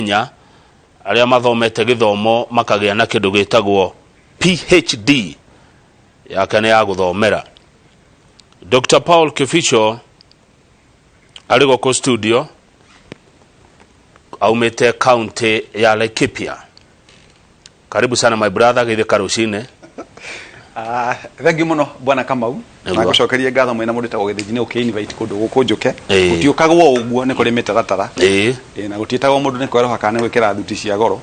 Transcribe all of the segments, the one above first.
Kenya arĩa mathomete gĩthomo makagĩa na kĩndũ gĩtagwo PhD yake nĩ ya gũthomera. Dr. Paul Kibicho arĩ gũkũ studio aumĩte county ya Laikipia. Karibu sana my brother, geithĩka rũcinĩ. Ah, thank you muno bwana Kamau. Nĩguo. Na gucokerie ngatho mwena mundu tagwo Githinji ni uki invite kundu guku njuke. Ĩĩ. Gutiukagwo uguo ni kuri mitaratara. Ĩĩ. Ĩĩ, na gutietagwo mundu ni kweroha kana nĩ gwikira thuti cia goro.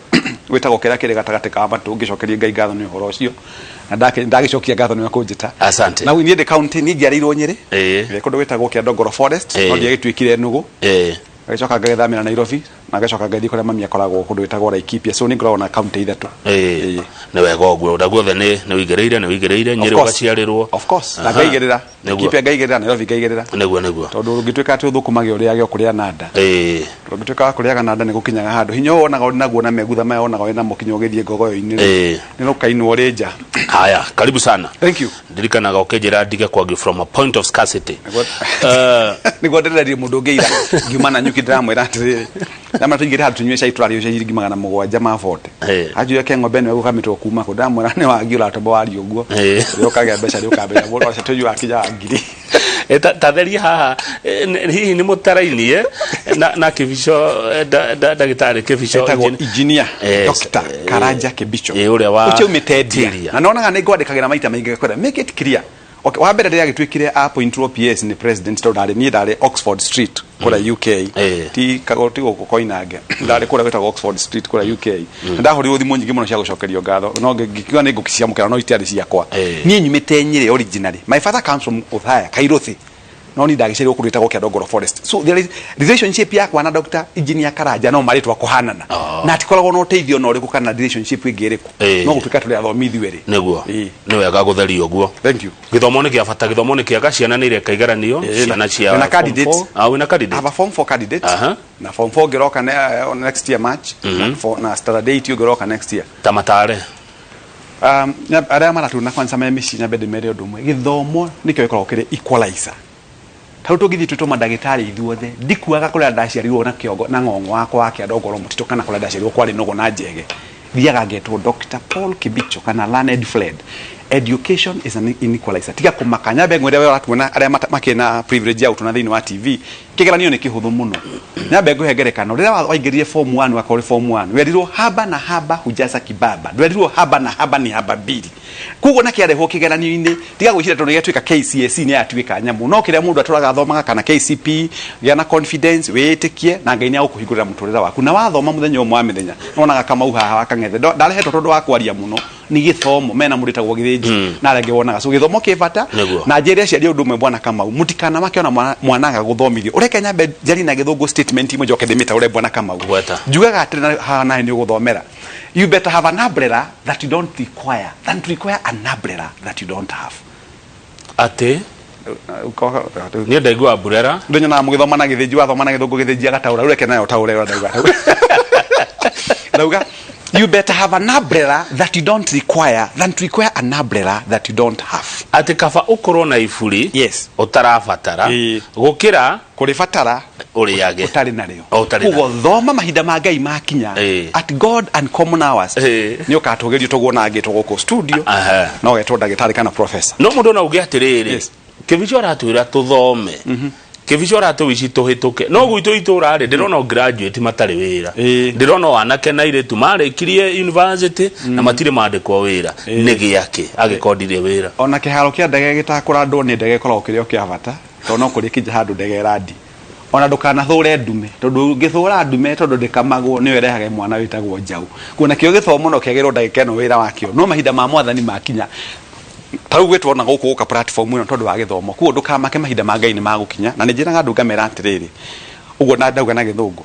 Gwitagwo kiria kiri gatagati ka matu ngicokerie Ngai ngatho ni uhoro ucio. Na ndagicokia ngatho ni kunjita. Asante. Na niĩ ndĩ county niĩ njiarĩirwo Nyĩrĩ. Ĩĩ. Ĩĩ, kũndũ gwĩtagwo Kĩandongoro Forest, Ĩĩ. no ndiagĩtuĩkire nũgũ. Ĩĩ. Ngagĩcoka ngagĩthamĩra Nairobi na ngacoka ngathiĩ kũrĩa mami akoragwo kũndũ gwĩtagwo Laikipia, so nĩ ngoragwo na kaunti ithatũ. Ĩĩ. Nĩ wega ũguo na guothe nĩ nĩ wĩigĩrĩire nĩ wĩigĩrĩire Nyĩrĩ ũgaciarĩrwo. Of course, na Aha. ngaigĩrĩra. Nĩguo. Laikipia ngaigĩrĩra, Nairobi ngaigĩrĩra. Nĩguo nĩguo. Tondũ ũngĩtuĩka atĩ ũthũkũmage ũrĩage o kũrĩa na nda. Ĩĩ. Ũngĩtuĩka wa kũrĩaga na nda nĩ gũkinyaga handũ hinya ũyũ wonaga ũrĩ naguo na megutha maya wonaga wĩ namo kinya ũgĩthiĩ ngogoyo-inĩ rĩ, Ĩĩ. nĩ ũkainwo ũrĩ nja. Haya, karibu sana. Thank you. Ndirikanaga ũkĩnjĩra ndige kwangi from a point of scarcity. Nĩguo nĩguo ndĩrerie mũndũ ũngĩ ira ngiuma na nyuki ndĩramwĩra atĩrĩrĩ ndamwĩra tũingĩre handũ tũnyue cai tũrarĩo cai ciringi 740. Anjũria ke ng'ombe ĩno ĩgũkamĩtwo kuma kũ, ndamwĩra nĩ wagi ũratũma warie ũguo. Rĩrĩa ũkagĩa mbeca rĩ ũkambĩra mũndũ ũcio tũnyuaga kinya 1000. Ta theria haha, hihi nĩ mũtarainie na Kibicho, ndagĩtarĩ Kibicho? Etagwo engineer Dr. Karanja Kibicho. Ũrĩa wa ũcio umĩte Ndia. Tiria. Na nonaga nĩ ngwandĩkagĩra maita maingĩ ngakwĩra make it clear. Okay, wa mbere rĩrĩa agĩtuĩkire appointwo PS nĩ president tondũ ndarĩ niĩ ndarĩ Oxford Street kũrĩa UK. Ti kago ti gũkũ Koinange, ndarĩ kũrĩa gwĩtagwo Oxford Street kũrĩa UK. Na ndahũrirwo thimũ nyingĩ mũno cia gũcokerio ngatho no ngĩkiuga nĩ ngũciamũkĩra no itiarĩ ciakwa. Niĩ nyumĩte Nyĩrĩ originally, my father comes from Othaya Kairuthi, no niĩ ndagĩciarirwo kũndũ gwĩtagwo Kĩandongoro Forest, so there is relationship yakwa na Dr. Engineer Karanja no marĩtwa kũhanana. Na hatikoragwo na ũteithio na ũrĩkũ kana relationship ĩngĩ ĩrĩkũ. No gũtuĩka tũrĩ athomi ithuerĩ. Nĩguo. Ĩĩ. Nĩ wega gũtheria ũguo. Thank you. Gĩthomo nĩ kĩa bata, gĩthomo nĩ kĩega, ciana nĩ ireka igeranio, ciana cia Wĩna form candidates. four. Ah, wĩna candidate? I have a form 4 candidate. Na form 4 ngĩroka next year March, na standard 8 ũngĩroka next year. Ta matare. Arĩa maratuna kwanza me mĩciĩ nyambe ndĩmere ũndũ ũmwe, gĩthomo nĩkĩo gĩkoragwo kĩrĩ equalizer. Ta rĩu tũngĩthiĩ twĩtwo mandagĩtarĩ ithuothe, ndikuaga kũrĩa ndaciarirwo na kĩongo na ng'ong'o wakwa wa kĩandongoro mũtitũ kana kũrĩa ndaciarirwo kwarĩ nũgũ na njege. Thiaga ngetwo Dr. Paul Kibicho kana Learned Fred. Education is an equalizer. Tiga kũmaka, nyambe ngwĩre we ũratuona arĩa makĩrĩ na privilege ya gũtuona thĩinĩ wa TV, kĩgeranio nĩ kĩhũthũ mũno. Nyambe ngũhe ngerekano, rĩrĩa waingĩrire form 1 wakorwo ũrĩ form 1, werirwo haba na haba hujaza kibaba, ndwerirwo haba na haba ni haba mbili. Koguo na kĩarehwo kĩgeranio-inĩ, tiga gwĩciria tondũ nĩ gĩatuĩka KCSE nĩ yatuĩka nyamũ, no kĩrĩa mũndũ atũraga athomaga kana KCPE, gĩa na confidence, wĩĩtĩkie na Ngai nĩ agũkũhingũrĩra mũtũrĩre waku. Na wathoma mũthenya ũmwe wa mĩthenya, nĩwonaga Kamau haha wa Kang'ethe, ndarehetwo tondũ wa kwaria mũno, nĩ gĩthomo, mena mũndũ wĩtagwo Gĩthĩnji na arĩa angĩ wonaga. So gĩthomo kĩ bata. Na njĩre aciari ũndũ ũmwe bwana Kamau, mũtikanamake ona mwana aga gũthomithio. Ũreke nyambe njarie na gĩthũngũ statement imwe njoke ndĩmĩtaũre bwana Kamau. Gweta. Njugaga atĩrĩ na haha nawe nĩ ũgũthomera. You better have an umbrella that you don't require than to require an umbrella that you don't have. Atĩ niĩ ndaigua umbrella. Ndonyonaga mũgĩthoma na Gĩthĩnji, wathoma na gĩthũngũ Gĩthĩnji agataũra, rĩu reke nawe ũtaũre ũrĩa ndauga. Ndauga you better have an umbrella that you don't require than to require an umbrella that you don't have. Atĩ kaba ũkorwo na iburi Yes. ũtarabatara Ĩĩ. gũkĩra kũrĩbatara ũrĩage ũtarĩ narĩo. O, ũtarĩ Koguo thoma mahinda ma Ngai makinya. At God and common hours nĩ ũkatũgĩrio tũguo na ngĩtwo gũkũ studio. Na ũgetwo ndagĩtarĩ kana professor. No mũndũ no auge atĩrĩrĩ, Yes. Kĩbico aratwĩra tũthome, Kĩbico aratũwici tũhĩtũke, no gwitũ itũra rĩ ndĩrona o graduate matarĩ wĩra. Ndĩrona o anake na airĩtu marĩkirie university na matirĩ mandĩkwo wĩra. Nĩ gĩakĩ angĩkorwo ndirĩ wĩra? Ona kĩharo kĩa ndege gĩtakũrandwo nĩ ndege gĩkoragwo kĩrĩ o kĩa bata tondũ no kũrĩ kinya handũ ndege ĩrandi. Ona ndũkanathũre ndume tondũ ũngĩthũra ndume tondũ ndĩkamagwo nĩyo ĩrehage mwana wĩtagwo njaũ. Kuo nakĩo gĩthomo no kĩagĩrĩrwo ndagĩka ĩno wĩra wakĩo no mahinda ma mwathani makinya ta rĩu gwĩtwo ona gũkũ gũka platform ĩno tondũ wa gĩthomo. Koguo ndũkamake mahinda ma Ngai nĩ magũkinya na nĩ njĩraga andũ ngamera atĩrĩrĩ ũguo na ndauga na gĩthũngũ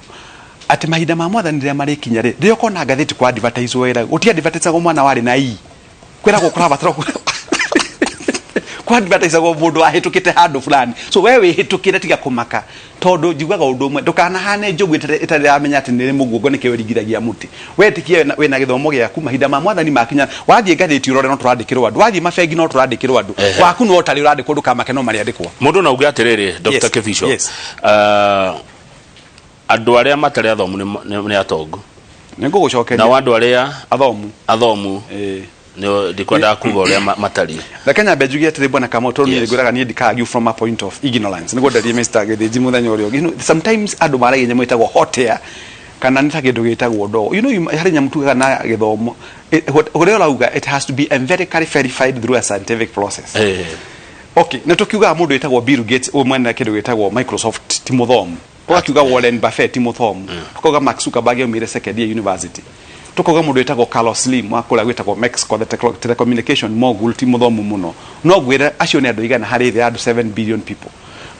atĩ mahinda ma mwathani rĩrĩa marĩkinya rĩ, rĩrĩa ũkona ngathĩti kwa advertise wĩra gũti advertisagwo mwana warĩ na E kwĩragwo kũrabatara kwa advertisagwo mũndũ wahĩtũkĩte handũ fulani, so we wĩhĩtũkĩre tiga kũmaka tondũ njugaga ũndũ ũmwe, ndũkanahane njogu ĩtarĩ ĩramenya atĩ nĩ ĩrĩ mũguongo nĩkĩo ĩringithagia mũtĩ. Wetĩkie wĩna gĩthomo gĩaku mahinda ma mwathani makinya, wathiĩ ngathĩti ũrore no tũrandĩkĩrwo andũ, wathiĩ mabengi no tũrandĩkĩrwo andũ, waku no ũtarĩ ũrandĩkwo ndũkamake no marĩandĩkwo. Mũndũ no auge atĩrĩrĩ, Dr. Kibicho, Andũ arĩa matarĩ athomu nĩ atongu. Nĩ ngũgũcokeria. Nao andũ arĩa athomu athomu Ĩĩ. Ndikwendaga kuga ũrĩa matariĩ. Reke nyambe njuge atĩrĩ, bwana Kamau, tondũ niĩ ngwĩraga niĩ ndikaargue from a point of ignorance. Nĩguo nderie Mr. Gĩthĩnji mũthenya ũrĩa ũngĩ. Sometimes andũ maragia nyamũ ĩtagwo hot air kana nĩ ta kĩndũ gĩtagwo ndoo. Harĩ nyamũ tugaga na gĩthomo. Ũrĩa ũrauga, it has to be empirically verified through a scientific process. Okay, nĩ tũkiugaga mũndũ wĩtagwo Bill Gates, ũyũ mwene kĩndũ gĩtagwo Microsoft, ti mũthomu. Tũgakiuga Warren Buffett ti mũthomu. Tũkauga Mark Zuckerberg aumire second year university. Tũkauga mũndũ wĩtagwo Carlos Slim wa kũrĩa gwĩtagwo Mexico, the telecommunication mogul, ti mũthomu mũno. No ngwĩre acio nĩ andũ aigana harĩ thĩ ya andũ 7 billion people?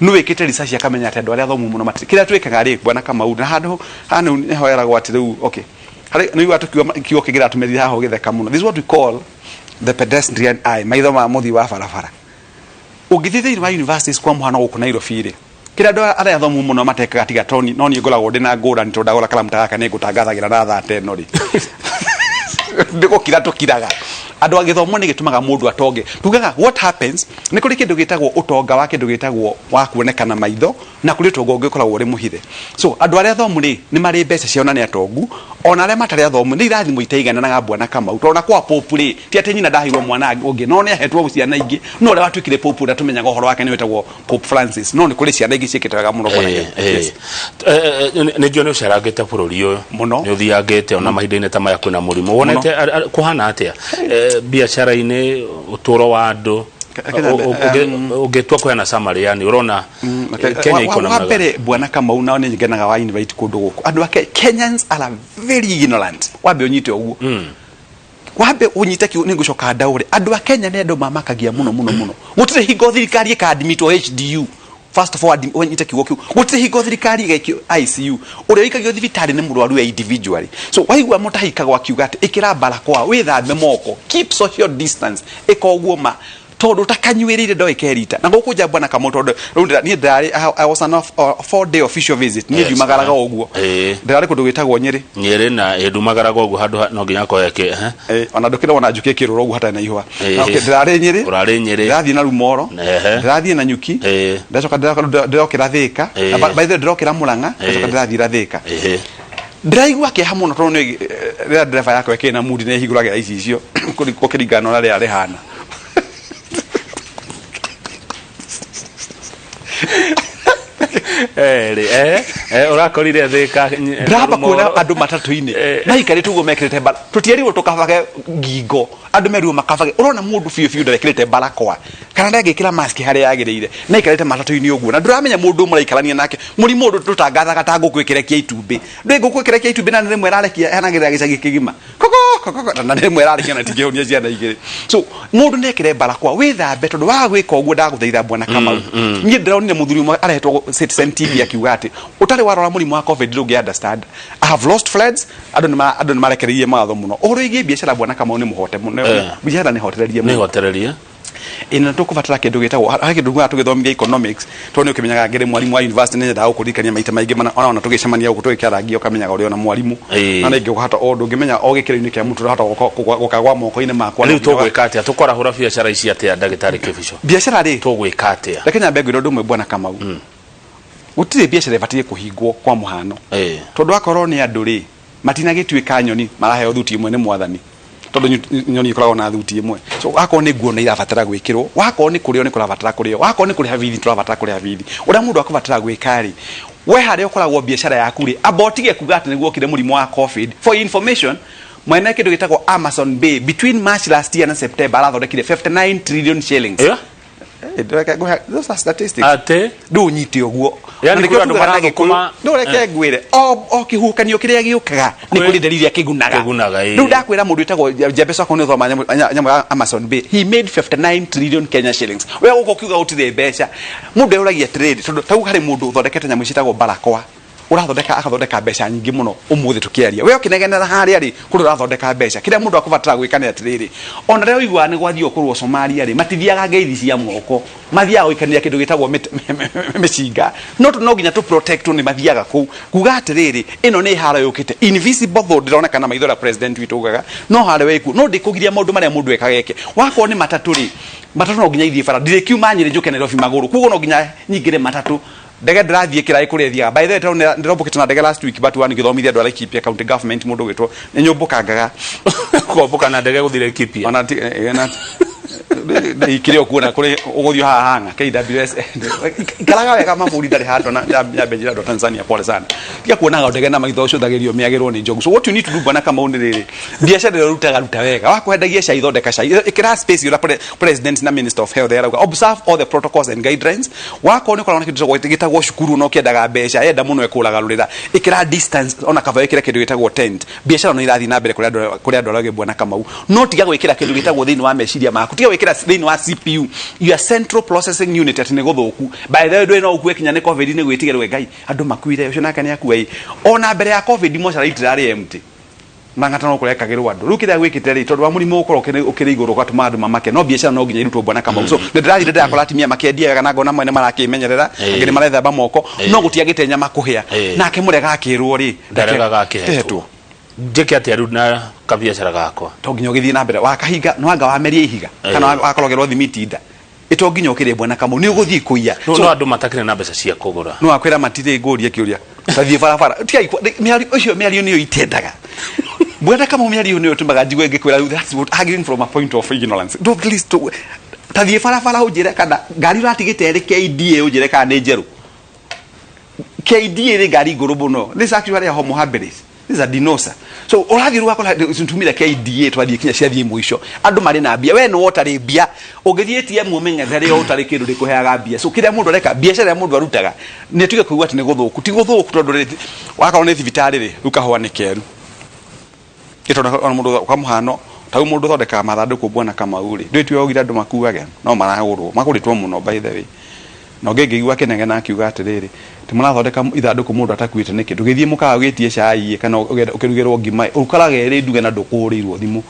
Nũ wĩkĩte research akamenya atĩ andũ arĩa athomu mũno matirĩ? Kĩrĩa twĩkaga rĩ, bwana Kamau, na handũ haha nĩ nĩhoeragwo atĩ rĩu, okay, harĩ nĩ ũiguaga tũkiuga kiugo kĩngĩ kĩratũmĩrire haha ũgĩtheka mũno. This is what we call the pedestrian eye, maitho ma mũthii wa barabara. Ũngĩthiĩ thĩinĩ wa universities, kwa mũhano gũkũ Nairobi rĩ, kĩrĩa andũ arĩa athomu mũno matekaga, tiga toni no niĩ ngoragwo ndĩ na ngũrani, tondũ ndagũra karamu ta gaka nĩ ngũtangathagĩra na thata ĩno rĩ, nĩ gũkira tũkiraga. Andũ a gĩthomo nĩ gĩtũmaga mũndũ atonge. Tugaga what happens, nĩ kũrĩ kĩndũ gĩtagwo ũtonga wa kĩndũ gĩtagwo wa kuonekana maitho, na kũrĩ ũtonga ũngĩ ũkoragwo ũrĩ mũhithe. So andũ arĩa athomu rĩ, nĩ marĩ mbeca ciao na nĩ atongu. Ona arĩa matarĩ athomu nĩ irathimo itaigananaga, bwana Kamau, tondũ ona kwa pope rĩ, ti atĩ nyina ndaheirwo mwana ũngĩ, no nĩ ahetwo ciana ingĩ. No ũrĩa watuĩkire pope, ũrĩa tũmenyaga ũhoro wake, nĩ wĩtagwo Pope Francis, no nĩ kũrĩ ciana ingĩ ciĩkĩte wega mũno, bwana. Yes. Nĩ njũĩ nĩ ũcerangĩte bũrũri ũyũ. Mũno. Nĩ ũthiangĩte ona mahinda-inĩ ta maya kwĩna mũrimũ. Wonete kũhana atĩa biacara-inĩ, ũtũũro wa andũ? Ũngĩtua kũheana summary, yani ũrona Kenya iko wa namna gani? Mbere, bwana Kamau, nao nĩ ngenaga wa invite kũndũ gũkũ. Andũ ake, Kenyans are very ignorant. Wambe ũnyite ũguo, wambe ũnyite kiugo nĩ ngũcoka ndaũre. Andũ a Kenya nĩ andũ mamakagia mũno mũno mũno. Gũtirĩ hingo thirikari ĩkaadmitwo HDU. First of all, ũnyite kiugo kĩu, gũtirĩ hingo thirikari ĩgaikio ICU. Ũrĩa ũikagio thibitarĩ nĩ mũrwaru we individually. So waigua mũtahikagwo akiuga atĩ ĩkĩra barakoa, wĩthambe moko, keep social distance, ĩka ũguo ma tondũ takanyuĩrĩire ndoĩ kerita na gũkũ nja, bwana Kamau. Tondũ rĩu niĩ ndĩrarĩ, I was on a 4-day official visit. Niĩ ndiumagaraga ũguo. Ndĩrarĩ kũndũ gwĩtagwo Nyĩrĩ. Nyĩrĩ na ĩndumagaraga ũguo handũ no nginya akorwo eh? Ona ndũkĩrĩ wona njũkĩ ĩkĩrũra ũguo hatarĩ na ihũa. Okay, ndĩrarĩ Nyĩrĩ. Ũrarĩ Nyĩrĩ. Ndĩrathiĩ na Rumoro. Ndĩrathiĩ na Nyuki. Ndacoka ndĩrokĩra Thĩka. Na by the way, ndĩrokĩra Mũrang'a, ndacoka ndĩrathiĩ Thĩka. Ndĩraigua kĩeha mũno tondũ nĩ rĩrĩa ndereba yakwa ĩkĩrĩ na mundi nĩ ĩhingũragĩra icicio gũkĩringana na ũrĩa rĩera rĩhana. Rĩ, ũrakorire Thĩka Ndĩramba kuona andũ matatũ-inĩ maikarĩte ũguo mekĩrĩte bara. Tũtierirwo tũkabage ngingo, andũ merirwo makabage. Ũrona mũndũ biũ biũ ndarekĩrĩte barakoa kana ndangĩkĩra mask harĩa yagĩrĩire, na aikarĩte matatũ-inĩ ũguo, na ndũramenya mũndũ mũraikarania nake. Mũrimũ ũndũ ndũtangathaga ta ngũkũ ĩkĩrekia itumbĩ. Ndũĩ ngũkũ ĩkĩrekia itumbĩ na nĩ rĩmwe ĩrarekia ĩhanagĩrĩra gĩcagi kĩgima, koko koko, na nĩ rĩmwe ĩrarekia na tingĩhũnia ciana igĩrĩ. So mũndũ nĩekĩre barakoa, wĩthambe, tondũ waga gwĩka ũguo, ndagũthaitha, bwana Kamau, niĩ ndĩronire mũthuri ũmwe arehetwo Citizen TV akiuga atĩ ũtarĩ warora mũrimũ wa COVID ndũngĩ understand. I have lost friends. Andũ nĩ marekereirie mawatho mũno. Ũhoro wĩgiĩ biacara, bwana Kamau, nĩ mũhote mũno. Biacara nĩ hotererie mũno. Nĩ hotererie. Ĩ na tũkũbatara kĩndũ gĩtagwo, harĩ kĩndũ tugaga tũgĩthomithia economics, tondũ nĩ ũkĩmenyaga ngĩrĩ mwarimũ wa university, nĩ nyendaga gũkũririkania maita maingĩ mana ona tũgĩcemania gũkũ tũgĩkĩarangia ũkamenyaga ũrĩ ona mwarimũ. Na rĩngĩ ũkahota o ndũngĩmenya o gĩkĩro-inĩ kĩa mũndũ ũrahota gũka gwa moko-inĩ makwa. Rĩu tũgwĩka atĩa? Tũkwarahũra biacara ici atĩa, ndagĩtarĩ Kĩbico? Biacara rĩ, Tũgwĩka atĩa? Reke nyambe ngwĩre ũndũ ũmwe, bwana Kamau. Gũtirĩ biacara ĩbatiĩ kũhingwo, kwa mũhano, tondũ akorwo nĩ andũ rĩ, matinagĩtuĩka nyoni maraheo thuti ĩmwe nĩ mwathani, tondũ nyoni ĩkoragwo na thuti ĩmwe. So wakorwo nĩ nguo nĩ irabatara gwĩkĩrwo, wakorwo nĩ kũrĩo nĩ kũrabatara kũrĩo, wakorwo nĩ kũrĩha bithi tũrabatara kũrĩha bithi, ũrĩa mũndũ akũbatara gwĩka rĩ, we harĩa ũkoragwo biacara yaku rĩ, amba ũtige kuga atĩ nĩguo okire mũrimũ wa COVID. For your information, mwene kĩndũ gĩtagwo Amazon Bay, between March last year na September arathondekire 59 trillion shillings. Those are statistics. Atĩ Rĩu ũnyite ũguo. Yani Na nĩkĩo kũrĩ andũ tugaga na Gĩkũyũ, marathũkũma- no reke ngwĩre, o kĩhuhũkanio kĩrĩa gĩũkaga nĩ kũrĩ nderiri kĩgunaga. Kĩgunaga, ĩĩ. Rĩu ndakwĩra mũndũ wĩtagwo Jeff Bezos, akorwo nĩ ũthoma nyamũ ya Amazon Bay, he made 59 trillion Kenya shillings. We gũkũ ũkiuga gũtirĩ mbeca, mũndũ eyũragia atĩrĩrĩ, tondũ tau harĩ mũndũ ũthondekete nyamũ ciĩtagwo barakoa, ũrathondeka akathondeka mbeca nyingĩ mũno ũmũthĩ tũkĩaria. We ũkĩnegenera harĩa rĩ, kũrĩ ũrathondeka mbeca. Kĩrĩa mũndũ akũbatara gwĩka nĩ atĩrĩrĩ, ona rĩrĩa ũiguaga nĩ gwathiĩ kũrũo Somalia rĩ, matithiaga ngeithi cia moko, mathiaga gũikanĩria kĩndũ gĩtagwo mĩcinga. No nginya tũ protect nĩ mathiaga kũu kuga atĩrĩrĩ, ĩno nĩ haro yũkĩte invisible, though ndĩroneka na maitho ũrĩa president witũ ugaga no haro ĩkuo, no ndĩkũgiria maũndũ marĩa mũndũ ekaga eke. Wakorwo nĩ matatũ rĩ, matatũ no nginya ithiĩ bara. Ndirĩkiuma Nyĩrĩ njũke Nairobi magũrũ, koguo no nginya nyingĩre matatũ. Ndege ndĩrathiĩ kĩraĩ kũrĩa ĩthiaga. By the way, ndĩrona ndĩrombũkĩte na ndege last week, but one ngĩthomithia andũ a Laikipia County Government, mũndũ ũgwĩtwo nĩ nyũmbũkangaga. Kũmbũka na ndege gũthiĩ Laikipia? Ona ti ona ikire okuona kuri uguthio haha hanga KWS ikaraga wega maburi ndarĩ handũ na nyambe njĩra andũ a Tanzania pole sana. Tiga kuonaga ndege na maitho ũcũthagĩrio mĩagĩrwo nĩ njogu. So what you need to do, bwana Kamau, nĩ rĩrĩ: biacara ĩrĩa ũrutaga, ruta wega. Wakwendagia cai, thondeka cai, ĩkĩra space ũrĩa president na minister of health arauga, observe all the protocols and guidelines. Wakorwo nĩ ũkoragwo na kĩndũ gĩtagwo cukuru na ũkĩendaga mbeca yenda mũno ĩkũraga rũrĩra, ĩkĩra distance, ona kaba ĩkĩre kĩndũ gĩtagwo tent. Biacara no irathiĩ na mbere kũrĩ andũ arĩa bwana Kamau, no tiga gwĩkĩra kĩndũ gĩtagwo thĩinĩ wa meciria maku, tiga gwĩkĩra thĩinĩ wa CPU, your central processing unit, atĩ nĩ gũthũku. By the way, ndũĩ no ũkue kinya nĩ COVID, nĩ gwĩtigĩrwo Ngai andũ makuire ũcio nake nĩ akua ĩ. Ona mbere ya COVID mocarĩ itirarĩ empty, mang'ata no kũrekagĩrwo andũ. Rĩu kĩrĩa gwĩkĩte rĩ, tondũ wa mũrimũ gũkorwo ũkĩrĩ igũrũ, ũgatũma andũ mamake, no biacara no nginya irutwo, bwana Kamau. So nĩ ndĩrathiĩ ndĩrakora atumia makĩendia wega na ngona mwene marakĩmenyerera, angĩ nĩ marethamba moko, no gũtiagĩte nyama kũhĩa. Nake mũrega akĩrwo rĩ, Ndaregaga akĩhetwo. Njĩke atĩa rĩu na kabiacara gakwa? To nginya ũgĩthiĩ na mbere wakahinga, nwanga wameria ihiga kana wakorogerwo thimiti nda ĩto nginya ũkĩrĩ, bwana Kamau, nĩ ũgũthiĩ kũiya. No no andũ matakĩrĩ na mbeca cia kũgũra. No akwĩra matirĩ ngũrie kĩũria, tathiĩ barabara. Tigai mĩario ũcio, mĩario nĩyo itendaga, bwana Kamau. Mĩario nĩyo ĩtũmaga njigue ngĩkwĩra, that's what arguing from a point of ignorance. Don't, please, to tathiĩ barabara ũnjĩre kana ngari ũratigĩte ĩrĩ KDA, ũnjĩre kana nĩ njerũ. KDA nĩ ngari ngũrũ mũno. This actually a Homo habilis, this is a dinosaur. So ũrathiĩ rũgakora tumire KDA, twathiĩ kinya ciathiĩ mũico, andũ marĩ na mbia, we nĩwe ũtarĩ mbia. Ũngĩthiĩ ATM ũmĩng'ethere ũtarĩ kĩndũ ndĩkũheaga mbia. So kĩrĩa mũndũ areka, biacara ĩrĩa mũndũ arutaga, nĩ tige kũigua atĩ nĩ gũthũku. Ti gũthũku, tondũ rĩ, wakorwo nĩ thibitarĩ rĩ, rĩu kahũa nĩ keru. Ĩtondũ ona mũndũ kwa mũhano ta rĩu mũndũ ũthondekaga mathandũkũ, bwana Kamau rĩ, ndũĩ tiwe waugire andũ makuage no maragũrwo, magũrĩtwo mũno by the way. Na ũngĩ ngĩigua akĩnegena akiuga atĩrĩrĩ, atĩ mũrathondeka ithandũkũ mũndũ atakuĩte nĩkĩ? Ndũgĩthiĩ mũkawa wĩtie cai kana ũkĩrugĩrwo ngima, ũkoraga ĩrĩ nduge na ndũkũrĩirwo thimũ.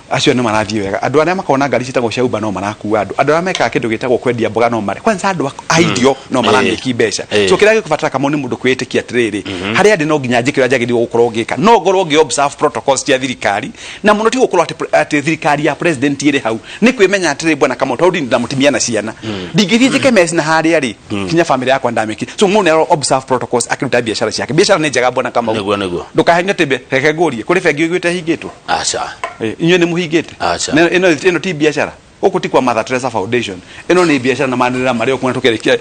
Acio nĩ marathiĩ wega. Andũ arĩa makoragwo na ngari ciĩtagwo cia Uber no marakua andũ. Andũ arĩa mekaga kĩndũ gĩtagwo kwendia mboga no mare kwanza andũ a irio no maramĩki mbeca. So kĩrĩa gĩkũbatara, Kamau, nĩ mũndũ kwĩĩtĩkia atĩrĩrĩ, harĩa ndĩ no nginya njĩke ũrĩa njagĩrĩirwo gũkorwo ngĩka, no ngorwo ngĩ observe protocols cia thirikari na mũno ti gũkorwo atĩ thirikari ya president ĩrĩ hau. Nĩ kwĩmenya atĩrĩ, bwana Kamau, tondũ ndĩ na mũtumia na ciana, ndingĩthiĩ njĩke mess na harĩa rĩ kinya family yakwa ndamĩki. So mũndũ nĩ observe protocols akĩruta biacara ciake. Biacara nĩ njega, bwana Kamau. Nĩguo. Ndũkahenio atĩ reke ngũrie, kũrĩ bengi ũiguĩte hingĩtwo? Aca. Inyuĩ nĩ mũhingĩte? Aca. Ĩno ti biacara gũkũ, ti kwa Mother Teresa Foundation. Ĩno nĩ biacara na manĩrĩra marĩa ũkuona tũkĩrĩkia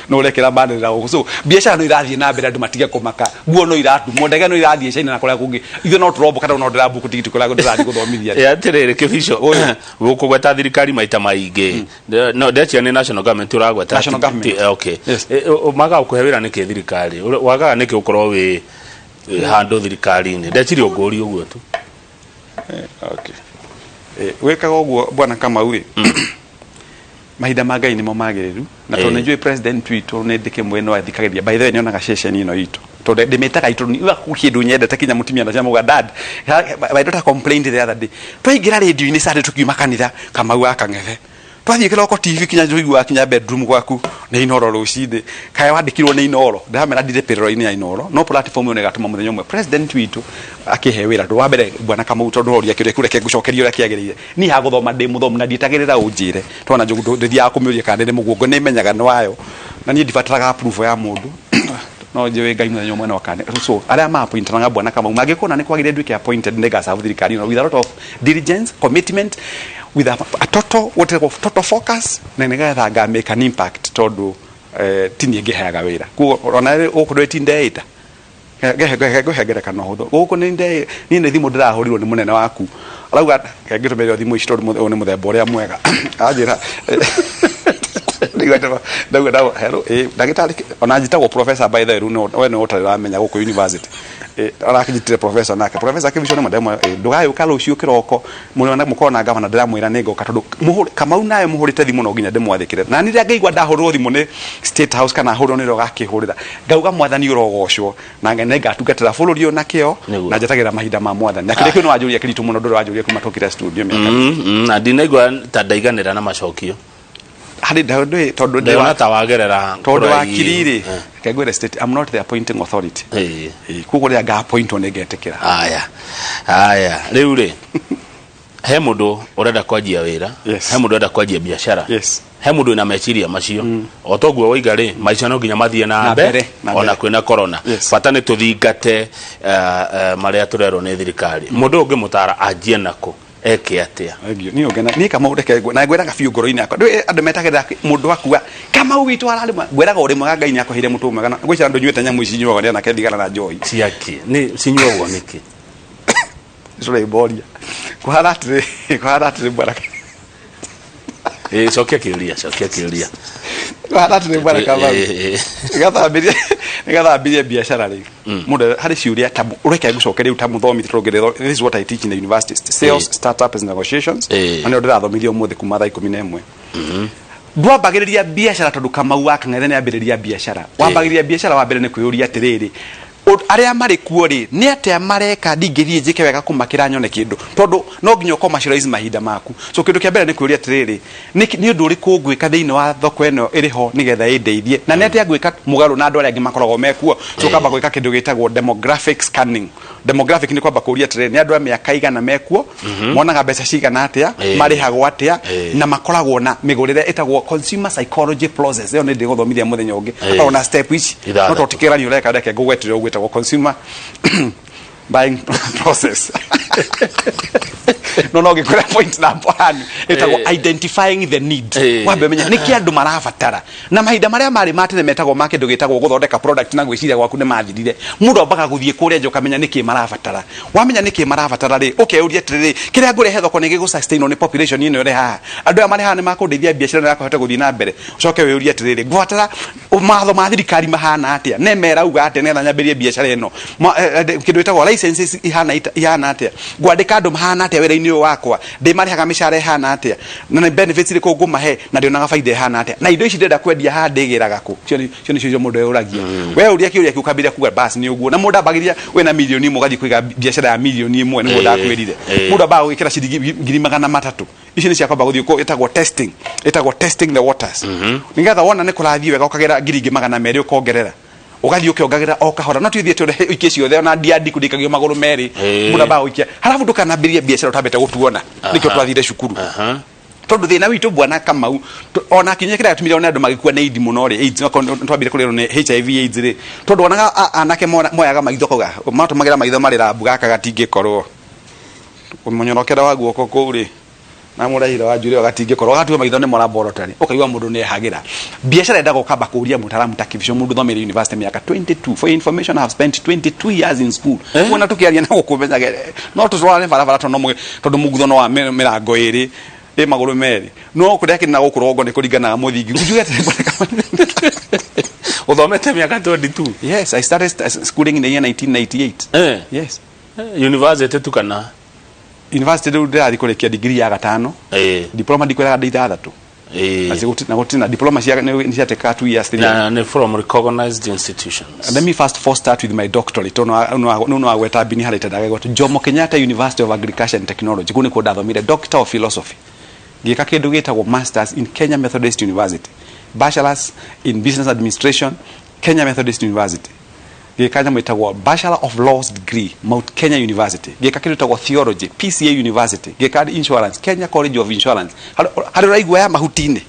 no ũrekĩra manĩrĩra gũkũ. So biacara no irathiĩ na mbere, andũ matige kũmaka. Nguo no iratumwo, ndege no irathiĩ China na kũrĩa kũngĩ. Ithuĩ no tũromboka tondũ no ndĩrambuku tigiti kũrĩa ndĩrathiĩ gũthomithia. Ĩ atĩrĩrĩ, Kĩbico, gũkũgweta thirikari maita maingĩ. No ndeciria nĩ national government ũragweta. National government. Okay. Yes. Magaga gũkũhe wĩra nĩkĩ thirikari? Wagaga nĩkĩ gũkorwo wĩ handũ thirikari-inĩ? Ndeciria ũngũri ũguo tu. Okay. Wĩkaga ũguo, bwana Kamau rĩ, mahinda ma Ngai nĩmo magĩrĩru, na tondũ nĩ njũĩ president witũ nĩ ndĩkĩmwe no athikagĩrĩria. By the way, nĩonaga ceceni ĩno itũ, tondũ ndĩmĩtaga itũ nĩ kĩndũ nyendete kinya mũtumia na ciamuga dad. My daughter complained the other day, twaingĩra radio-inĩ Sunday tũkiuma kanitha, Kamau wa Kang'ethe, twathiĩ kĩroko TV kinya tũiguaga kinya bedroom gwaku nĩ Inoro rũcinĩ. Kaĩ wandĩkirwo nĩ Inoro? Ndĩramera ndirĩ payroll-inĩ ya Inoro, no platform ĩyo nĩ ĩgatũma mũthenya ũmwe president witũ akĩhe wĩra. Ũndũ wa mbere, bwana Kamau, tondũ ũroria kĩũria kĩu, reke ngũcokerie ũrĩa kĩagĩrĩire. Niĩ ha gũthoma ndĩ mũthomu na ndietagĩrĩra ũnjĩre twana njugu, ndĩthiaga kũmĩũria kana ndĩ mũguongo, nĩ menyaga nĩ wayo, na niĩ ndibataraga approval ya mũndũ, no njũĩ Ngai mũthenya ũmwe no akane. So arĩa ma appointanaga, bwana Kamau, mangĩkona nĩ kwagĩrĩire nduĩke appointed, nĩ ngaserve thirikari ĩno with a lot of diligence, commitment, with a total, what I call total focus, na nĩgetha nga make an impact, tondũ ti niĩ ngĩheaga wĩra. Koguo ona gũkũ ndwĩ ti ndeĩta ngũhe ngerekano hũthũ gũkũ nĩ nde niĩ nĩ thimũ ndĩrahũrirwo nĩ mũnene waku, arauga ngĩtũmĩre thimũ ici tondũ ũyũ nĩ mũthemba ũrĩa mwega. Anjĩra ndauga ndauga hello, ndagĩtarĩ, ona njĩtagwo professor by the way. Rĩu we nĩ ũtarĩ ũramenya gũkũ university. Arakĩnjĩtire professor, nake professor akĩbicwo nĩ mwendemwe. Ndũgagĩũka rũciũ kĩroko mũrĩona mũkorwo na gavana. Ndĩramwĩra nĩ ngoka tondũ Kamau nawe mũhũrĩte thimũ, no nginya ndĩmwathĩkĩre. Na nĩ rĩrĩa ngaigua ndahũrĩrwo thimũ nĩ State House kana hũrĩrwo nĩ ũrĩa ũgakĩhũrĩra, ngauga Mwathani ũrogocwo, na nĩ ngatungatĩra bũrũri ũyũ na kĩo. Na njetagĩrĩra mahinda ma Mwathani. Na kĩrĩa kĩu nĩ wanjũria kĩritũ mũno, ndũrĩ wanjũria kuma tũkire studio mĩaka. Na ndinaigua ta ndaiganĩra na macokio. Harĩ ndĩ tondũ ndĩ Ndĩrona ta wagerera tondũ kũraihu. wakiri rĩ, reke ngwĩre state, I'm not the appointing authority. Koguo rĩrĩa nga appointwo nĩ ngetĩkĩra. Aya, aya, rĩu rĩ, He mundu urenda kwanjia wira, he mundu urenda kwanjia biashara, he mundu wina meciria macio. O toguo waiga ri, maica no nginya mathie na Na mbere mbere, na ona mbere. kwina corona. Bata nĩ tũthingate marĩa tũrerwo nĩ thirikari. Mũndũ ũngĩ mũtara anjie nako eke atĩa? Thank you. Niĩ ũngena niĩ Kamau, reke na ngwĩraga biũ ngoro-inĩ yakwa. Ndũĩ andũ metagĩrĩra mũndũ akua Kamau witũ ararĩ mwega. Ngwĩraga ũrĩ mwega, Ngai nĩakũheire mũtũ mwega, na ngwĩciria ndũnyuĩte nyamũ ici nyuagwo nĩ anake thigara na njohi. Ciaki nĩ cinyuagwo nĩkĩ? Tũraimboria kũhana atĩrĩ bwana. Ĩ, cokia kĩũria, cokia kĩũria. Kũhana atĩrĩ, bwana Kamau. Ĩ, ĩ. Nĩgetha ambĩrie biacara rĩ, mũndũ harĩ ciũria ta reke ngũcokerie rĩu ta mũthomi, tondũ this is what I teach in the university: sales, startups and negotiations. Na nĩo ndĩrathomithia ũmũthĩ kuma thaa 11. Ndwambagĩrĩria biacara tondũ Kamau wa Kang'ethe nĩ ambĩrĩria biacara. Wambagĩrĩria biacara, wa mbere nĩ kwĩyũria atĩrĩrĩ, arĩa marĩ kuo rĩ, nĩ atĩa mareka ndingĩthiĩ njĩke wega kũmakĩra nyone kĩndũ? Tondũ no nginya ũcommercialize mahinda maku. So kĩndũ kĩa mbere nĩ kwĩyũria atĩrĩrĩ, nĩ ũndũ ũrĩkũ ngwĩka thĩinĩ wa thoko ĩno ĩrĩ ho nĩgetha ĩndeithie, na nĩ atĩa ngwĩka mũgarũ na andũ arĩa angĩ makoragwo mekuo? So ũkamba gwĩka kĩndũ gĩtagwo demographic scanning. Demographic nĩ kwamba kũria atĩrĩrĩ, nĩ andũ a mĩaka igana mekuo, monaga mbeca cigana atĩa, marĩhagwo atĩa, na makoragwo na mĩgũrĩre ĩtagwo consumer psychology process. Ĩyo nĩ ndĩgũthomithia mũthenya ũngĩ. Akoragwo na step ici. Ithathatũ. No to tikĩranio ũreka, reke ngũgwetire ũguo, ĩtagwo consumer buying process. No ngĩkwĩra point number one ĩtagwo identifying the need. Wambe ũmenye nĩkĩ andũ marabatara. Na mahinda marĩa marĩ ma tene metagwo ma kĩndũ gĩtagwo gũthondeka product na gwĩciria gwaku nĩ mathirire. Mũndũ ambaga gũthiĩ kũrĩa nja ũkamenya nĩkĩ marabatara. Wamenya nĩkĩ marabatara rĩ, ũkeyũria atĩrĩrĩ, kĩrĩa ngũrehe thoko nĩ gĩgũ sustain nĩ population ĩno ĩrĩ haha? Andũ aya marĩ haha nĩ makũndeithia biacara ĩno yakwa ĩhote gũthiĩ na mbere? Ũcoke wĩyũrie atĩrĩrĩ, ngũbatara mawatho ma thirikari mahana atĩa, ne merauga atĩa nĩgetha nyambĩrĩrie biacara ĩno? Kĩndũ gĩtagwo licenses ihana atĩa? Ngwandĩka andũ mahana atĩa wĩra-inĩ ũyũ wakwa? Ndĩmarĩhaga mĩcara ĩhana atĩa, na nĩ benefits irĩkũ ngũmahe, na ndĩonaga baida ĩhana atĩa, na indo ici ndĩrenda kwendia haha ndĩgĩraga kũ? Cio nĩcio icio mũndũ eyũragia. We ũria kĩũria kĩu, ũkambĩrĩria kuga bas nĩ ũguo. Na mũndũ ambagĩrĩria wĩna 1 million ũgathiĩ kũiga biacara ya 1 million, nĩguo ndakwĩrire. Mũndũ ambaga gwĩkĩra ciringi 300,000. Ici nĩ cia kwamba gũthiĩ ĩtagwo testing, ĩtagwo testing the waters, nĩgetha wona nĩ kũrathiĩ wega ũkagĩra ngiri ingĩ 200, ũkongerera, ũgathiĩ ũkĩongagĩrĩra o kahora. No ti ũthiĩte ũrehe ũikie ciothe, ona ndiandiku ndĩikagio magũrũ merĩ. Mũndũ ambaga gũikia, halafu ndũkanambĩrĩrie biacara ũtambĩte gũtuona. Nĩkĩo twathire cukuru, tondũ thĩna witũ, bwana Kamau, ona kinya kĩrĩa gĩatũmire one andũ magĩkua nĩ AIDS mũno rĩ, AIDS okorwo nĩ twambire kũrĩrwo nĩ HIV AIDS rĩ, tondũ wonaga anake moyaga maitho kauga matũmagĩra maitho marĩ rambu, gaka gatingĩkorwo mũnyorokere wa guoko kũu rĩ na mũraihĩre wa njuĩrĩ ĩyo, gatingĩkorwo gatua maitho nĩmo laboratory. Ũkaigua mũndũ nĩ ehagĩra biacara. Endaga ũkamba kũria mũtaramu ta Kibicho, mũndũ ũthomeire university mĩaka 22. For your information, I have spent 22 years in school. Kuona tũkĩaria na gũkũmenyage no tũtwarane barabara, tondũ no tondũ mũgutho no wa mĩrango ĩrĩ ĩ magũrũ merĩ, no kũrĩa kĩrĩ na gũkũ rũgongo nĩ kũringanaga mũthingi. Njuge atĩrĩ, Ũthomete mĩaka 22? Yes, I started schooling in the year 1998. Yes. University tu kana? University rĩu ndĩrathiĩ kũrĩkia degree ya gatano. Diploma ndikwĩraga ndĩ ithathatũ. Na gũtirĩ na diploma cia nĩ ciatekaga 2 years, 3 years. Na nĩ from recognized institutions? Let me first first start with my doctorate, tondũ no agweta mbini harĩ tendagegweta Jomo Kenyatta University of Agriculture and Technology. Kũu nĩkuo ndathomire Doctor of Philosophy. Ngĩka kĩndũ gĩtagwo Masters in Kenya Methodist University, Bachelors in Business Administration, Kenya Methodist University. Ngĩka nyamũ ĩtagwo Bachelor of Laws degree, Mount Kenya University. Ngĩka kĩndũ gĩtagwo Theology, PCA University. Ngĩka Insurance, Kenya College of Insurance. Harĩ ũraigua ya mahuti-inĩ